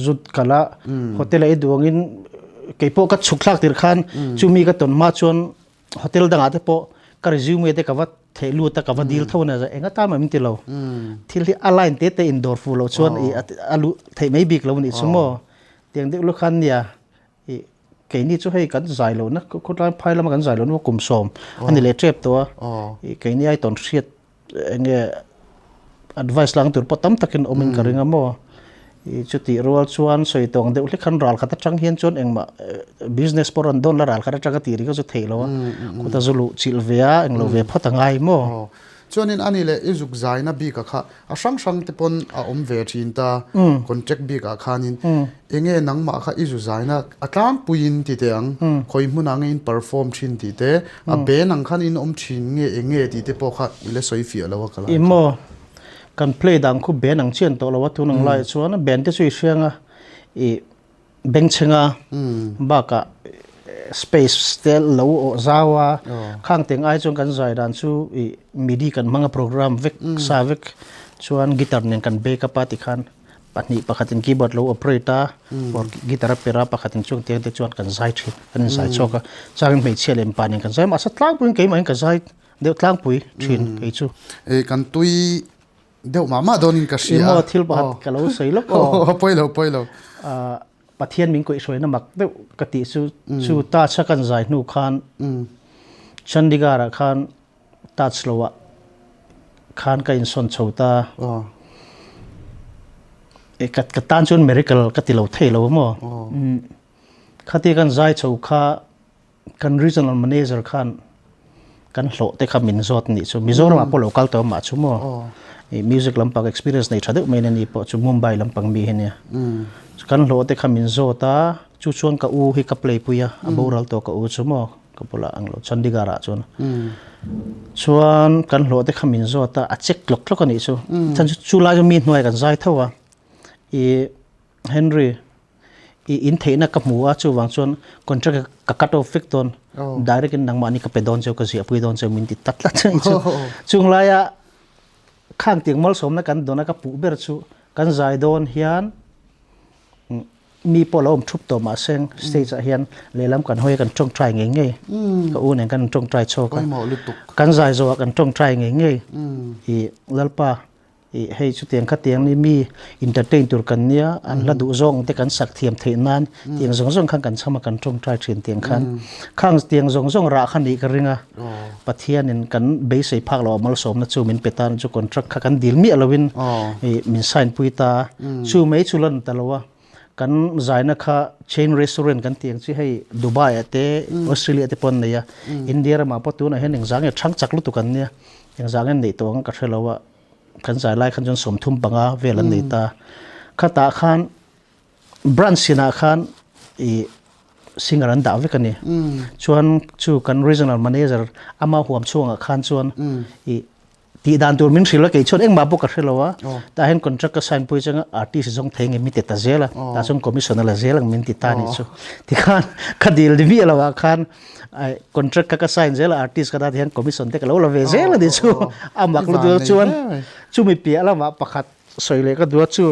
zut kal a hotel a i duh angin kei pawh ka chhuk thlak tir khan chumi ka tawn hma chuan hotel dangah te pawh ka resume te ka va theh lut a ka va dil tho a nia enga tan mah min ti lo thil hi a line te te in dawr fuh loh chuan i a luh theih mai bik lo a nih chu maw tiang deuh lawk khan nia i keini chu hei kan zai lohna khawtlai phai lama kan zai lohna kum sawm a ni leh tep tawh a i keini ai tawn hriat eng nge advice lang tur pawh tam takin awmin ka ring a maw i chutih rual chuan sawi tawng deuh hlek khan ral khat atang hian chuan engmah business pawh rawn dawn la ral khat atanga tih ringawt chu theih lo a khuta zu luh chilh ve a englo ve phawt a ngai maw. Chuanin ani leh i zuk zaina bikah kha a hrang hrang te pawn a awm ve thin ta contract bikah khanin enge nangmah kha i zu zaina a tlangpuiin ti teh ang khawi hmunah nge in perform thin tih te A ben ang khan in awm thin nge eng nge tih te pawh kha i la sawi fiah lo a ka lai. I maw kan play dan khu ben ang chian tawh lo a tun ang laiah chuan ben te chu i hriang a i bengchheng a bakah space te lo awh zau a khang teng ai chuan kan zai dan chu i midi kan hmang a program vek sa vek chuan guitar nen kan back up a tikhan Pahnih pakhatin keyboard lo operate a, or guitar a per a, pakhatin chuang tiang te chuan kan zai thin, kan inzai chhuak a. Changin hmeichhia leh mipa nen kan zai mahse tlangpuiin keimahin ka zai deuh tlangpui thin kei chu. Ei kan tui deuh mah mah dawnin ka hria. Emaw thil pakhat ka lo sawi lawk aw. Aw pawi lo pawi lo. Pathian min kaihhruaina mak deuh ka tih chu chu touch a kan zai hnu khan Chandigarh ah khan Touch lo ah khan ka insawn chho ta. E ka ka tan chuan miracle ka ti lo thei lo maw. Khati kan zai chho kha kan regional manager khan kan hlawh te kha min zawt nih chu Mizoram ah pawh lo kal tawh mah chu maw. I music lampang experience nei tha deuh mai na ni pawh chu Mumbai lampang mi hi nia. Kan hlawh te kha min zawt a chu chuan ka u hi ka play pui a a boral tawh ka u chu maw. Ka bulah ang lo Chandigarh ah chuan chuan kan hlawh te kha min zawt a a check tlawk tlawk a nih chu chhan chu chu lai chu mi hnuai kan zai tho a i Henry i in theihna ka hmu a chuvang chuan contract ka cut off vek dawn direct in nangmah ni ka pe dawn cheu ka ziahpui dawn cheu min ti tlat tlat a nih chu chung laia khang tiang malsawmna kan dawn a ka puh ber chu kan zai dawn hian Mi pawh lo awm thup tawh mah seng stage ah hian lehlam kan hawi a kan tawngtai ngei ngei ka u nen kan tawngtai chhawk a kan zai zawh ah kan tawngtai ngei ngei i Lalpa i hei chutiang khatiang ni mi entertain tur kan nia an hla duh zawng te kan sak thiam theih nan tiang zawng zawng khan kan chham a kan tawngtai thin tiang khan khang tiang zawng zawng rah kha nih ka ring a Pathian in kan beisei phak loh malsawmna chu min pe tan chu contract kha kan dil miah loin i min sign pui ta chu mai chu lan ta lo a kan zaina kha chain restaurant kan tih ang chi hei Dubai ah te Australia te pawh an nei a India ramah pawh tunah hian engzah nge thang chak lutuk an nia engzah nge an neih tawh ang ka hre lo a kan zai lai khan chuan 35 vel an nei ta khatah khan Branch sinah khan i singer an dah vek a ni. Chuan chu kan regional manager ama huam chhuangah khan chuan i Tih dan tur min hrilh a, kei chuan engmah pawh ka hre lo a, tah hian contract ka sign pui changa artist zawng thei nge min ti ta zel a, tah chuan commission a la zel ang min ti ta anih chu. Tikhan ka dil ni miah lo ah khan contract kha ka sign zel a, artist ka dah tihian commission te ka lo la ve zel anih chu. A mak lutuk chuan chumi piah lamah pakhat sawi leh ka duh a chu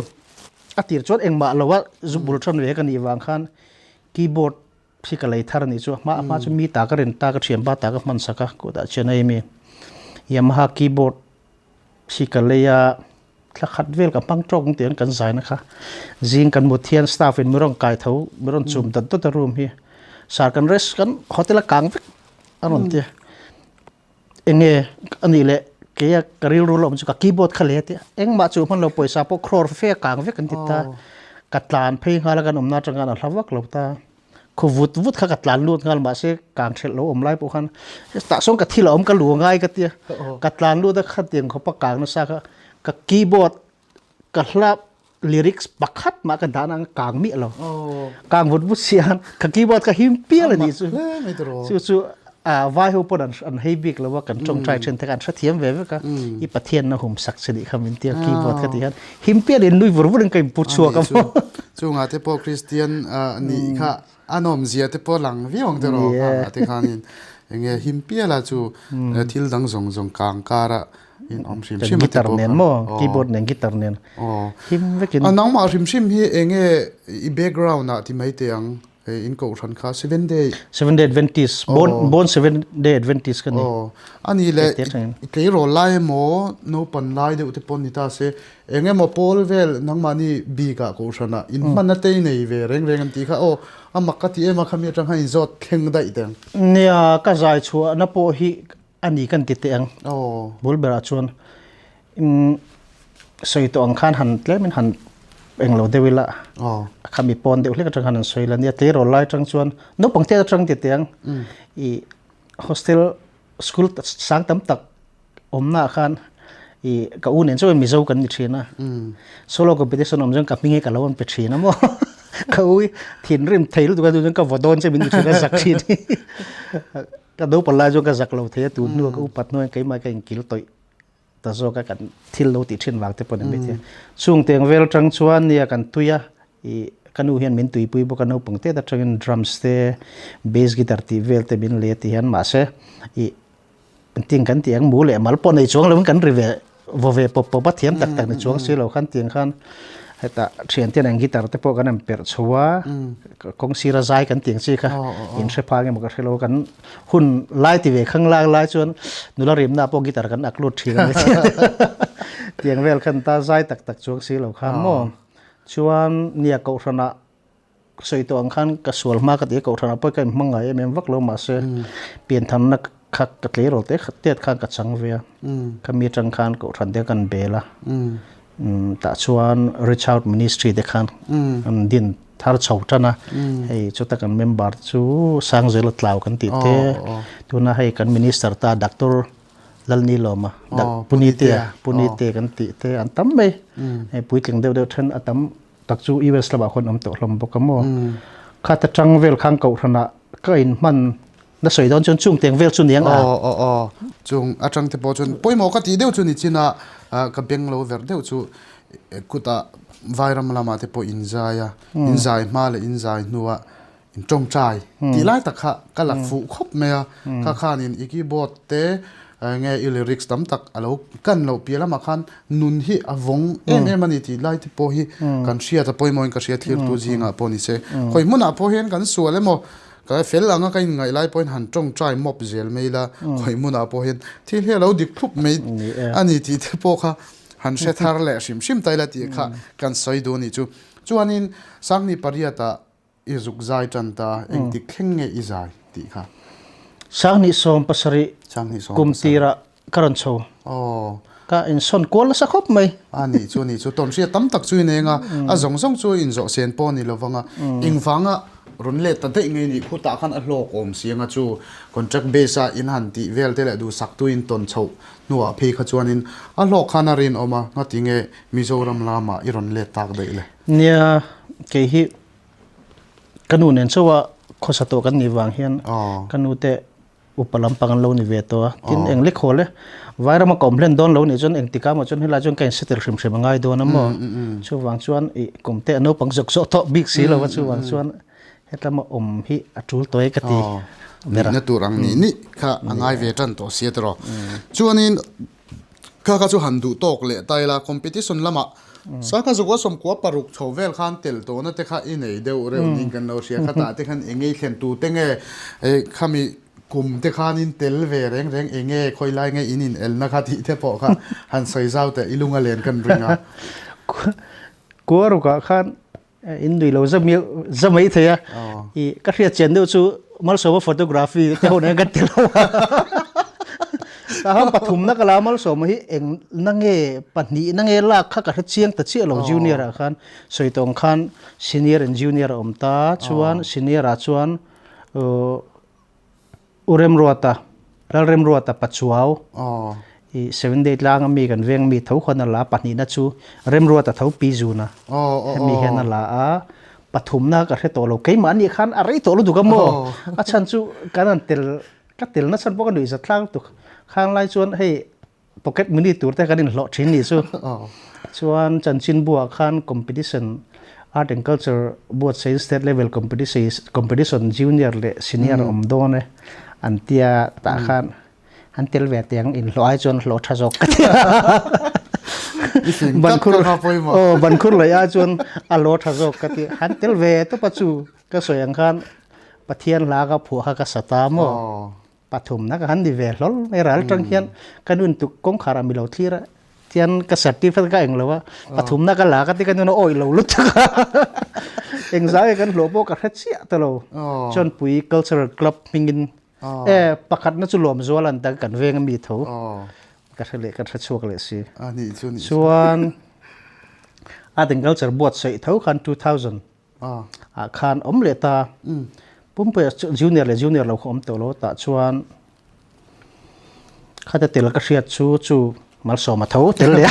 a tir chuan engmah lo a zu bul than ve ka nih vang khan keyboard Khi ka lei thar anih chu a hma a hma chu mi ta ka rin ta ka thianpa ta ka hman sak a kutah chuan hei mi Yamaha keyboard khi ka lei a thla khat vel ka hmang tawk ang tih an kan zaina kha zing kan mut hian staff in mi rawn kai tho mi rawn chum dat dat a room hi sar kan rest kan hotel a kang vek a rawn ti a. Enge a nih leh keia ka rilru la awm chu ka keyboard kha leh a tia engmah chu hman lo pawisa pawh crore fe a kang vek an ti ta ka tlan phei nghal a kan awmna atang khan a hla vak lo ta khaw vut vut kha ka tlan lut nghal mahse kang hrelh lo awm lai pawh khan tah sawn ka thil a awm ka lu ngai ka tia ka tlan lut a khatiang khawpa kang nasa kha ka keyboard ka hla lyrics pakhat mah ka dan ang kang miah lo kang vut vut sian ka keyboard ka him pial ani chu chu chu a vai ho pon an an hei bik lo kan tong trai then te kan hrethiam ve ve ka i pathian na hum sak chini kha min tia keyboard ka ti han him pial in nui vur vur in ka in put chuak a chunga te pawh Christian ni kha anom zia te pawh lang viau ang te ro kha te khanin enge him piala chu thil dang zawng zawng kang kara in awm hrim hrim guitar nen maw keyboard nen guitar nen him vekin a nangmah hrim hrim hi enge i background ah ti mai te ang in kohhran kha seven day seven day adventist born born seven day adventist ka ni ani le tleirawl lai emaw naupan lai deuh te pawn ni ta se enge maw pawl vel nangmahni bik ah kohhran ah in hman na te nei ve reng reng an tih kha aw a mak ka ti em a khami atang khan in zawt thleng daih teng nia ka zai chhuah na pawh hi A ni kan ti teh ang. Bul berah chuan sawi tawh ang khan han tlemin han englo deuh ila a khami pawn deuh hlek atang khan han sawi ila nia tleirawl lai atang chuan naupang te atang ti teh ang i hostel school sang tam tak awmna ah khan i ka u nen chuan Mizo kan ni thin a solo competition awm chuan ka hming hi ka lo an pe thin a maw ka u hi thinrim thei lutuk a chuan ka vaw dawn che min ti thin a zak thin hi. Ka naupang lai chuan ka zak lo thei a, tun hnuah ka upat hnuah keimah ka inkil tawih ta zawk a, kan thil lo tih thin vang te pawh ni mai thei. Chung teng vel atang chuan nia kan tui a, ih ka nu hian min tuipui bawk a, naupang tet atangin drums te, bass guitar tih vel te min lei a ti hian mahse ih engtin kan tih ang mu leh mal pawh nei chuang lovin kan ri ve vaw ve pawp pawp a, thiam tak tak ni chuang si lo khan tiang khan hetah thian ten an guitar te pawh kan han perh chho a kawng sira zai kan tiang chi kha in hre phak emaw ka hre lo kan hun lai ti ve khang lai lai chuan nula rimna pawh guitar kan ak lut thin a ni tiang vel khan ta zai tak tak chuang si lo khan maw chuan nia kohhranah Sawi tawh ang khan ka sual hma ka ti a, kohhranah pawh ka inhmang ngai em em vak lo mahse pianthamna kha ka tleirawl te khat tet khan ka chang ve a, khami atang khan kohhran te kan bel a, tah chuan Reach Out Ministry te khan an din thar chho tan a, hei chuta kan member te chu Sangzela Tlau kan tih te, tuna hei kan minister ta Doctor Lalnilawma, Punitea, Punitea kan tih te an tam mai, hei puitling deuh deuh then a tam. Tak chu US lamah khawn awm tawh hlawm bawk a maw. Kha ta tang vel khan kohhranah ka in hman na sawi dawn chuan chung teng vel chu niang a. Aw aw aw chung atang te pawh chuan pawimawh ka tih deuh chu ni chin a ka beng lo ver deuh chu kutah vairam lamah te pawh in zai a in zai hma leh in zai hnuah in tawngtai tih lai tak kha ka la fuh khawp mai a kha khanin i keyboard te nge i lyrics tam tak a lo kan loh piah lamah khan nun hi a vawng em em a ni tih lai te pawh hi kan hriat a pawimawhin ka hria thirtu zingah pawh ni se khawi hmunah pawh hian kan sual emaw ka fel anga ka inngaih lai pawhin han tawngtai mawp zel mai ila khawi hmunah pawh hian thil hi a lo dik thlup mai a ni tih te pawh kha han hre thar leh hrim hrim ta ila tih kha kan sawi duh a nih chu. Chuanin Sangni pariatah I zuk zai tan ta, engtik thleng nge i zai tih kha? 2017 kum tirah ka rawn chho. Ka insawn kual nasa khawp mai. A nih chu, nih chu. Tawnhriat tam tak chu i neng a, a zawng zawng chu inzawh sen pawh a ni lovang a. Engvanga rawn let ta daih nge nih khutah khan a hlawk awm si anga chu contract base a in han tih vel te leh duhsaktu in tawn chhoh hnuah phei kha chuanin a hlawk khan a rinawm a, ngati nge Mizoram lamah i rawn let tak daih le? Nia, kei hi Ka nu nen chauha khawsa tawh kan nih vang hian ka nu te Upa lampang an lo ni ve tawh a, tin eng lek haw le, Vairama ka awm hlen dawn lo nih chuan engtikah maw chuan helai chuan ka insettle hrim hrim a ngai dawn a maw? Chuvang chuan ih kum te a naupang zawk zawk tawh bik si lo a, chuvang chuan hetlama awm hi a tul tawh e ka ti ber a. Nihna tur ang nih nih kha a ngai ve tan tawh sia tiraw. Chuanin kha kha chu han duh tawk leh ta ila, competition lamah Sangha zakua sawmkua paruk chho vel khan tel tawhna te kha i nei deuh reuh niin kan lo hria. Khatah te khan eng nge i thlen tu te nge khami kum te khanin tel ve reng reng eng nge khawi lai nge in in elna kha tih te pawh kha han sawi zau teh i lung a len kan ring a. Kua rukah khan in nui lo za mai thei a. I ka hriat chian deuh chu Malsawma photography te ho nen kan ti lo a. Ka han pathumna ka la Malsawma hi eng na nge pahnih na nge lak kha ka hre chiang ta chiah lo junior ah khan sawi tawng khan senior and junior a awm ta chuan senior ah chuan U Remruata, Lalremruata Pachuau i Seven Day tlanga mi kan veng mi tho khuan a la a, pahnihna chu Remruata tho Pi Zuna hemi hian a la a, pathumna ka hre tawh lo, keimah anih khan a rei tawh lutuk a maw? A chhan chu kan han tel, ka tel na chhan pawh ka nuih zat thlak lutuk, khang lai chuan hei pocket money tur te kan inhlawh thin nih chu. Chuan chanchinbu ah khan competition art and culture buatsaih state level competition competition junior leh senior awm dawn e an tia tah khan an tel ve teh ang inhlawh ai chuan hlawh tha zawk ka ti a. Bankhur aw bankhur leh ai chuan a hlawh tha zawk ka ti han tel ve tawp a chu ka sawi ang khan Pathian hla ka phuah kha ka sa ta maw. Pathumna ka han ni ve hlawl mai ral tang hian ka nun tuk kawngkhar ah mi lo thlir a tian ka certificate ka eng lo a pathumna ka la ka ti ka nun a awih lo lutuk a engzah nge kan hlawh pawh ka hre chiah ta lo chuan pui cultural club hmingin e pakhatna chu lawm zual an ta kan veng ami tho ka hre leh ka hre chhuak leh si chuan art and culture buatsaih tho khan 2000 ah khan awm leh ta Pumpui junior leh junior lo kha awm tawh lo tah chuan khata tel ka hriat chu chu malsawm a tho tel leh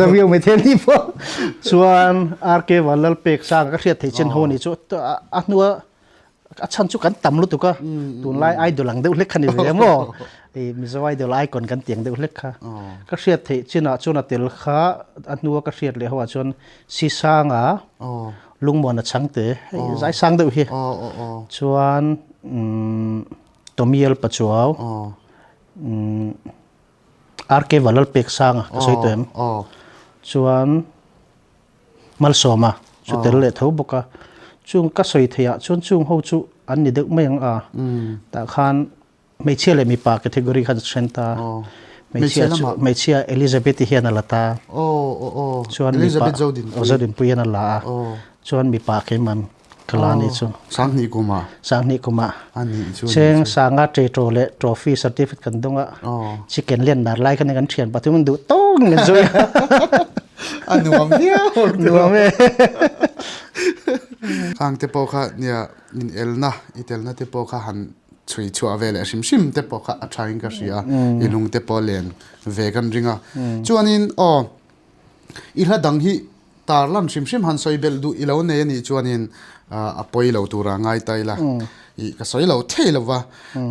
a viau mai thei ni pawh chuan RK Vanlalpek sang ka hriat theih chen ho ni chu a hnua a chhan chu kan tam lutuk a tunlai idol ang deuh hlek kha ni ve maw i Mizo idol icon kan tiang deuh hlek kha ka hriat theih chinah chuan a tel kha a hnua ka hriat leh ho ah chuan Sisanga Lungmuana Chhangte hei zai sang deuh hi chuan Tomiel Pachuau RK Valalpek Sanga ka sawi tawh em chuan Malsawma chu tel leh tho bawk a, chung ka sawi theih ah chuan chung ho chu an ni deuh mai ang a, tah khan hmeichhia leh mipa category khan a then ta, hmeichhia chu hmeichhia Elizabeth-i hian a la ta, chuan mipa Zodinpuii hian a la a, chuan mipa keiman ka la ni chu. Sanghnih kumah. Sanghnih kumah. Cheng sanga ṭeṭaw leh trophy certificate kan dawng a, chicken lian nar lai khan kan ṭhian pathum an duh tawng in an zui a. A nuam viau. Nuam e. Khang te pawh kha nia in elna i telna te pawh kha han chhui chhuah ve leh hrim hrim te pawh kha a tha in ka hria i lung te pawh len ve kan ring a. Chuanin aw i hla dang hi Tar lan hrim hrim han sawi belh duh i lo nei a nih chuanin a pawi lo tura ngai ta ila ih ka sawi lo thei lo va,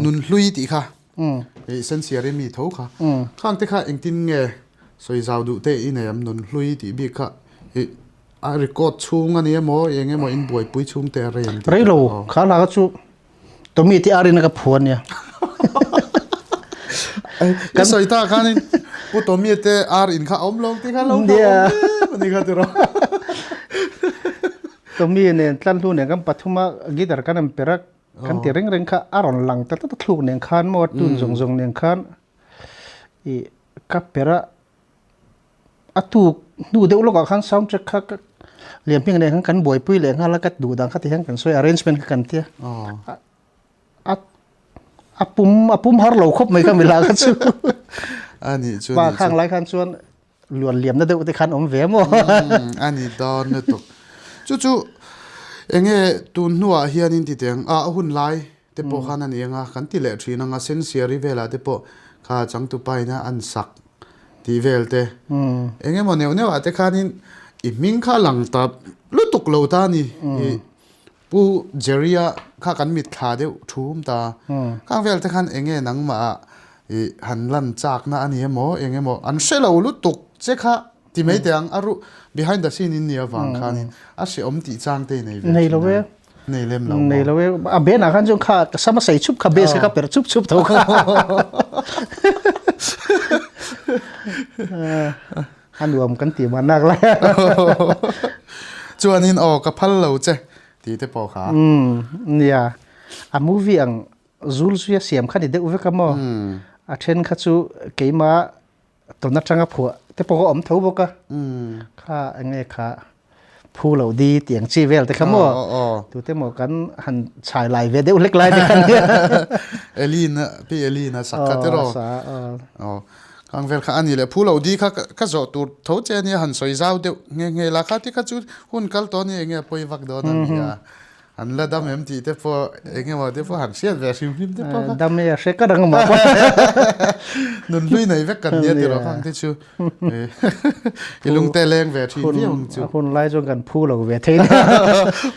nun hlui tih kha ih sensiari mi tho kha khang te kha engtin nge sawi zau duh te i nei am nun hlui tih bik kha ih a record chhung a ni emaw eng emaw in buaipui chhung te a rei ang tih Rei lo kha hla kha chu Tommy te arina ka phu ania. Ka sawi ta khanin Pu Tommy te ar in kha awm lo ti kha lo Nia. ani kha tiro. Tommy nen tlan hlu nen kan pathuma guitar kan an perak kan ti reng reng kha a rawn lang ta tlat a thluk nen khan maw tune zawng zawng nen khan i ka pera A tuk hnu deuh lawkah khan sound track kha ka lian hming nen khan kan buaipui leh nghal a ka duh dan kha ti hian kan sawi arrangement kha kan tia a a pum a pum har lo khawp mai kha mi lah kha chu a nih chu pa khang lai khan chuan luan liamna deuh te khan awm ve maw a ni dawn lutuk chu chu enge tun hnuah hianin ti teng a hun lai te pawh khan a ni ang a, kan ti leh thin ang a, sensiari velah te pawh kha changtupa ina an sak tih vel te eng emaw neuh neuh ah te khanin i hming kha a lang ta lutuk lo ta a ni. I Pu Jerry-a kha kan mitthla deuh thum ta. Khang vel te khan enge nangmah ah i han lan chakna a ni emaw eng emaw an hre lo lutuk che kha ti mai teh ang a ru behind the scene in nia vang khanin a hreawm tih chang te i nei ve Nei lo e. Nei lem lo maw? Nei lo e. A ben ah khan chuan kha ka sam a sei chhup kha base kha ka per chup chup tho kha. A nuam kan ti mah nak lai. Chuanin aw ka phal lo che tih te pawh kha. Umm nia a movie ang zul zui a siam kha ni deuh vek a maw? A then kha chu keima tawn atanga phuah te pawh a awm tho bawk a. Kha enge kha phu lo di tih ang chi vel te kha maw? Tute maw kan han chhai lai ve deuh hlek lai te kha nia. Elina pi Elina sak kha tiraw? Aw Khang vel kha a ni leh phu lo di kha ka zawh tur tho che ania han sawi zau deuh nghe nghe la kha ti kha chu hun kal tawh ania enge a pawi vak dawn a ni a an la dam em tih te pawh enge maw te pawh han hriat ve hrim hrim te pawh kha dam e a hre ka dang mah pawh nun hlui nei vek kan nia tiraw khang te chu i lungte leng ve thin viau ang chu hun lai chuan kan phu lo ve thei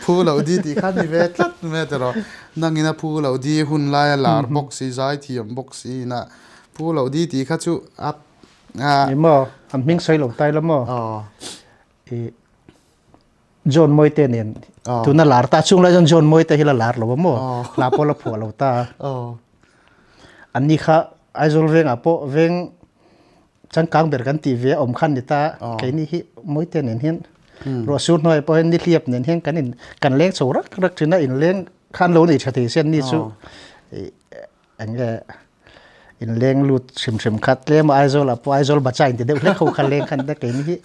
phu lo di tih kha ni ve tlat mai tiraw nangin a phu lo di hun lai a lar bawk si zai thiam bawk si ina Pu loh di tih kha chu a a Ni maw? An hming sawi lo tai la maw? Aw. I John Mawite nen tuna lar ta chung lai chuan John Mawite hi la lar lo a maw? Hla pawh la phuah lo ta. Aw. An ni kha Aizawl vengah pawh veng changkang ber kan tih ve a awm khan ni ta. Keini hi Mawite nen hian ruah sur hnuai pawh hian nihliap nen hian kan in kan leng chho rak rak thin a inleng khan lo nei tha thei se an ni chu i Enge inleng lut hrim hrim kha tlem a Aizawl ah pawh Aizawl bacha inti deuh hlek ho kha leng khan ta keini hi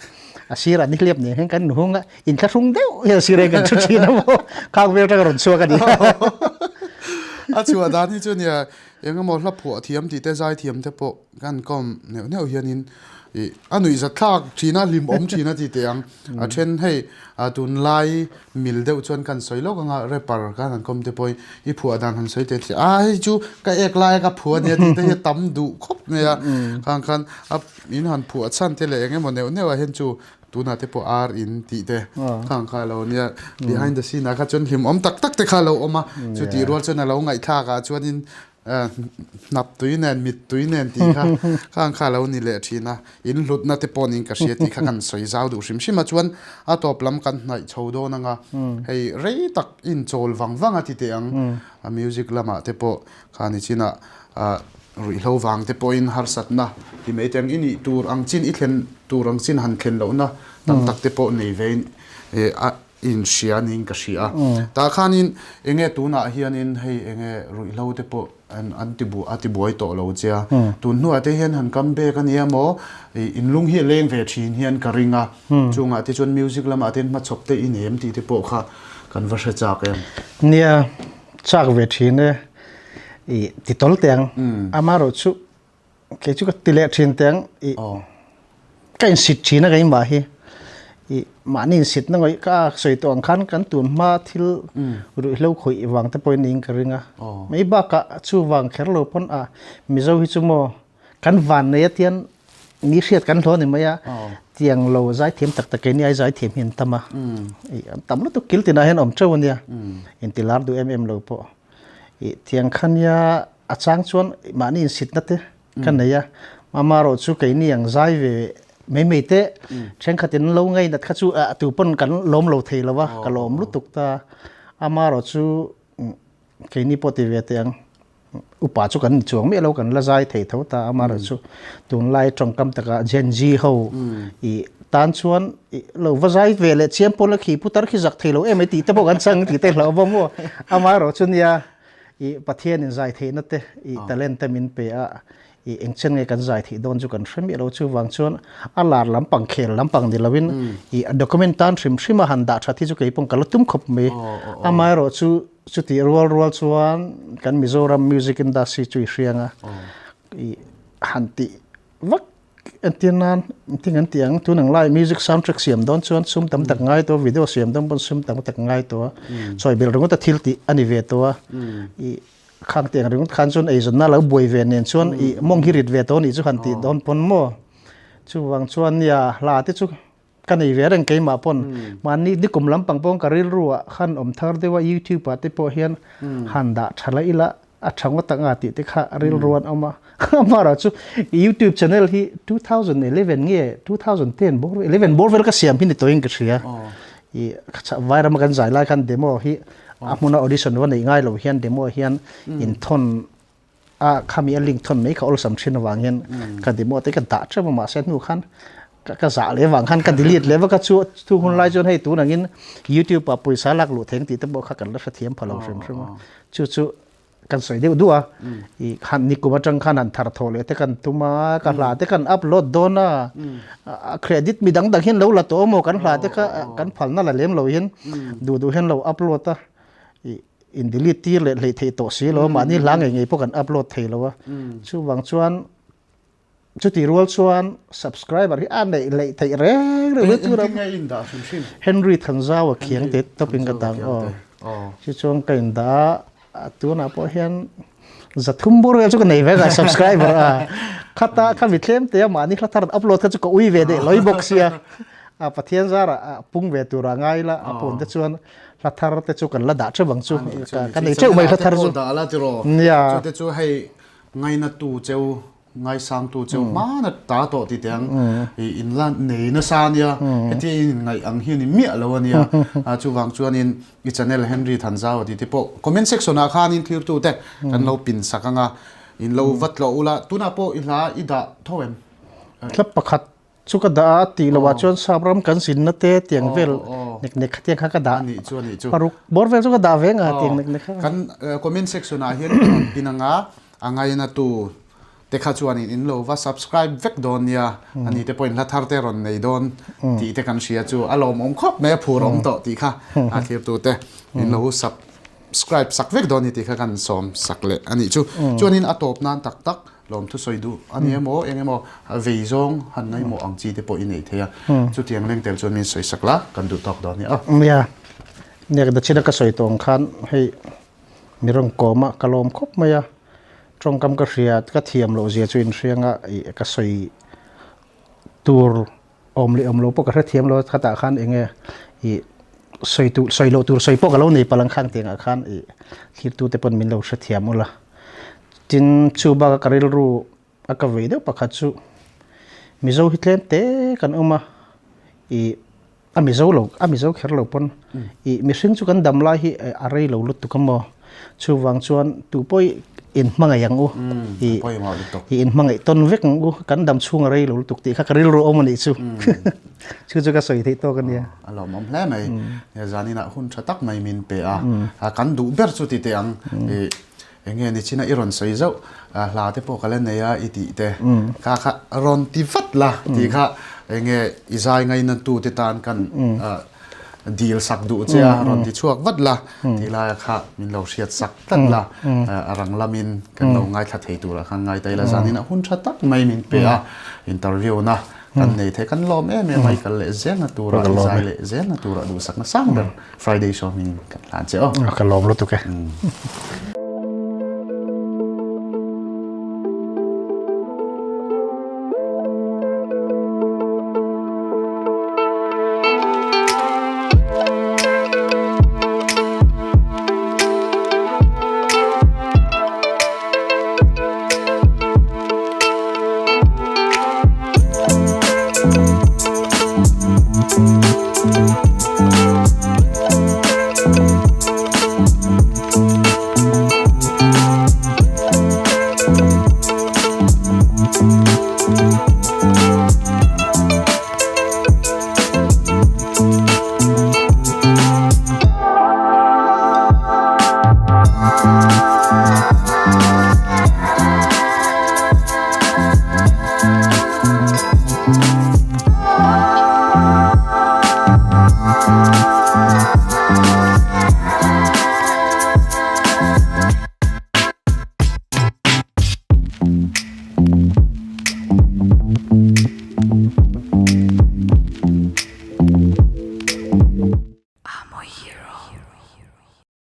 a sirah ni hliap nen hian kan inhung a inthlahrung deuh hian a sirah hian kan thu thin a maw khang vel atanga rawn chhuak a ni. A chhuah dan hi chu nia engemaw hla phuah thiam tih te zai thiam te pawh kan kawm neuh neuh hianin ih a nuihzat thlak thin a hlimawm thin a ti teh ang a then hei tunlai Mil deuh chuan kan sawi lawk anga rapper khan han kawm te pawhin i phuah dan han sawi teh a hei chu ka ek lai a ka phuah ania tih te hi a tam duh khawp mai a khang khan a in han phuah chhan te leh eng emaw neuh neuh ah hian chu tunah te pawh ar in tih te khang kha a lo nia behind the scene ah kha chuan hlimawm tak tak te kha a lo awm a chutih rual chuan a lo ngaihthlak ah chuanin Hnap tui nen, mit tui nen tih kha khang kha a lo ni leh thin a, in hlutna te pawh niin ka hria tih kha kan sawi zau duh hrim hrim a, chuan a tawp lam kan hnaih chho dawn anga hei rei tak inchawl vang vang a ti teh ang, a music lamah te pawh kha ni chinah ruihhlo vang te pawhin harsatna ti mai teh ang, i nih tur ang chin i thlen tur ang chin han thlen lohna tam tak te pawh nei vein a inhria niin ka hria a. Tah khanin enge tunah hianin hei enge ruihhlo te pawh an an ti a ti buai tawh lo che a. Tun hnuah te hian han come back a nia maw inlung hi a leng ve thin hian ka ring a. Chungah te chuan music lamah te hian hmachhawp te i nem tih te pawh kha kan va hre chak em. Nia, chak ve thin e. I ti tawl teh ang. Amaherawhchu Kei chu ka ti leh thin teh ang i ka insit thin a keimah hi i mahni insit na ngawih ka sawi tawh ang khan kan tun hma thil ruihhlo khawih vang te pawhin niin ka ring a mai bakah chuvang kher lo pawn a Mizo hi chu maw kan van nei a tian mi hriat kan hlawh a ni mai a tiang lo zaithiam tak tak keini ai zaithiam hi an tam a i an tam lutuk kil tinah hian awm teuh a nia inti lar duh em em lo pawh. I tiang kha nia a chang chuan mahni insitna te ka nei a, amaherawh chu keini ang zai ve mai mai te thenkhatin lo ngainat kha chu a tu pawn kan lawm lo thei lo a, ka lawm lutuk ta. Amaherawh chu keini pawh ti ve teh ang, upa chu kan ni chuang miah lo kan la zai thei tho ta, amaherawh chu tunlai tawngkam takah Gen Z ho i tan chuan i lo va zai ve leh chiam pawn la khi putar khi zak thei lo em ai tih te pawh kan chang tih te hlauh vawm aw. Amaherawh chu nia i Pathian in zai theihna te i talent te min pe a i engchen nge kan zai theih dawn chu kan hre miah lo chuvang chuan a lar lampang khel lampang ni loin i a document tan hrim hrim a han dah that hi chu kei pawh ka la tum khawp mai. Amaherawh chu chutih rual rual chuan kan Mizoram music industry chu i hriang a i han tih vak Entir nan thing an tih ang tun ang lai music soundtrack siam dawn chuan sum tam tak ngai tawh a video siam dawn pawn sum tam tak ngai tawh a chawi belh ringawt a thil tih a ni ve tawh a i khang tih ang ringawt khan chuan eizawnna lo buai ve nen chuan i mawng hi rit ve tawh a nih chu han tih dawn pawn maw chuvang chuan nia hla te chu. ka nei ve reng keimah pawn mahni nikum lampang pawh ka rilru ah khan awm thar deuh a youtube ah te pawh hian han dah tha la ila a tha ngawt ang a tih te kha rilru an awm a amaherawh chu youtube channel hi 2011 nge 2010 bawr 11 bawr vel ka siam hi ni tawhin ka hria i vairam a kan zai lai khan demo hi a hmuna audition va neih ngai lo hian demo hian inthawn a khami a link thawn mai kha awlsam thin avang hian ka demo te ka dah teuh a mahse hnu khan ka zah leh avang khan ka delete leh vak a chu chu hun lai chuan hei tun angin youtube ah pawisa lak luh theng tih te pawh kha kan la hrethiam pha lo hrim hrim a chu chu kan sawi deuh duh a i khan nikum atang khan han thar thawh leh te kan tum a ka hla te kan upload dawn a a credit mi dang dang hian lo la tawh maw kan hla te kha kan phalna la lem lo hian duh duh hian lo upload a i in delete tir leh hleih theih tawh si lo mahni hla ngei ngei pawh kan upload thei lo a chuvang chuan Chutih rual chuan subscriber hi a neih leih theih reng reng mai tur a. Engtin nge in dah hrim hrim? Henry Thanzau a khiang te tawp in ka dang aw. Chu chuan ka in dah a tunah pawh hian zathum bur vel chu ka nei vek a subscriber a. Khata kha mi tlem te a mahni hla thar upload kha chu ka ui ve deh lawih bawk sia. A Pathian zarah a pung ve tur a ngai la a pawn te chuan hla thar te chu kan la dah teuh ang chu. Ka nei teuh mai hla thar chu. Dah la tiraw. Nia. Chute chu hei Ngainatu cheu, ngaisangtu cheu hmana ta tawh ti teh ang i in la nei nasa a nia, hetia in inngaih ang hi a ni miah lo a nia. Chuvang chuanin i channel Henry Thanzau a tih te pawh comment section ah khanin thlirtute kan lo pin sak ang a, in lo va tlawh ula, tunah pawh i hla i dah tho em? Hla pakhat Chu ka dah a tih loh ah chuan sap ram kan zinna te tiang vel nek nek kha tiang kha ka dah. Anih chu anih chu. Paruk bawr vel chu ka dah ve nga tiang nek nek kha. Kan comment section ah hian ka rawn pin anga a ngaina tu te kha chuan in in lo va subscribe vek dawn nia ani te pawhin hla thar te rawn nei dawn tih te kan hria chu a lawmawm khawp mai a phur awm tawh tih kha a thlir tu te in lo subscribe sak vek dawn ni tih kha kan sawm sak leh anih chu. Chuanin a tawp nan tak tak Lawmthu sawi duh a ni emaw, eng emaw vei zawng han ngaihmawh ang chi te pawh i nei thei a. Chutiang leng tel chuan min sawi sak la, kan duh tawk dawn nia. Nia, nia ka dachina ka sawi tawh ang khan hei mi rawn kawm a, ka lawm khawp mai a. Tawngkam ka hria, ka thiam loh zia chu inhriang a, ih ka sawi tur awm leh awm lo pawh ka hrethiam lo a, khatah khan eng nge ih sawi tur sawi loh tur sawi pawh ka lo nei palh ang khang tiangah khan ih thirtute pawn min lo hrethiam ula. Tin chu baka ka rilru a ka vei deuh pakhat chu Mizo hi tlem te kan awm a ih a Mizo lo a Mizo kher lo pawn ih mihring chu kan dam lai hi a rei lo lutuk a maw chuvang chuan tu pawh i inhmangaih ang u ih ih inhmangaih tawn vek ang u kan dam chhung a rei lo lutuk tih kha ka rilru awm a nih chu chu chu ka sawi theih tawk a nia. A lawmawm hle mai zaninah hun tha tak mai min pe a kan duh ber chu ti teh ang ih Eng nge ni china i rawn sawi zauh hla te pawh ka la nei a i tih te kha kha rawn ti vat la tih kha eng nge i zai ngaina tu te tan kan dil sak duh che a rawn ti chhuak vat la tih laia kha min lo hriat sak tlat la a rang lamin kan lo ngaithla thei turah khan ngai ta ila zanin a hun tha tak mai min pe a interview na kan nei thei kan lawm em em a i kal leh zelna turah i zai leh zelna turah duhsakna sang ber Friday show hming kan hlan che aw. Ka lawm lutuk e.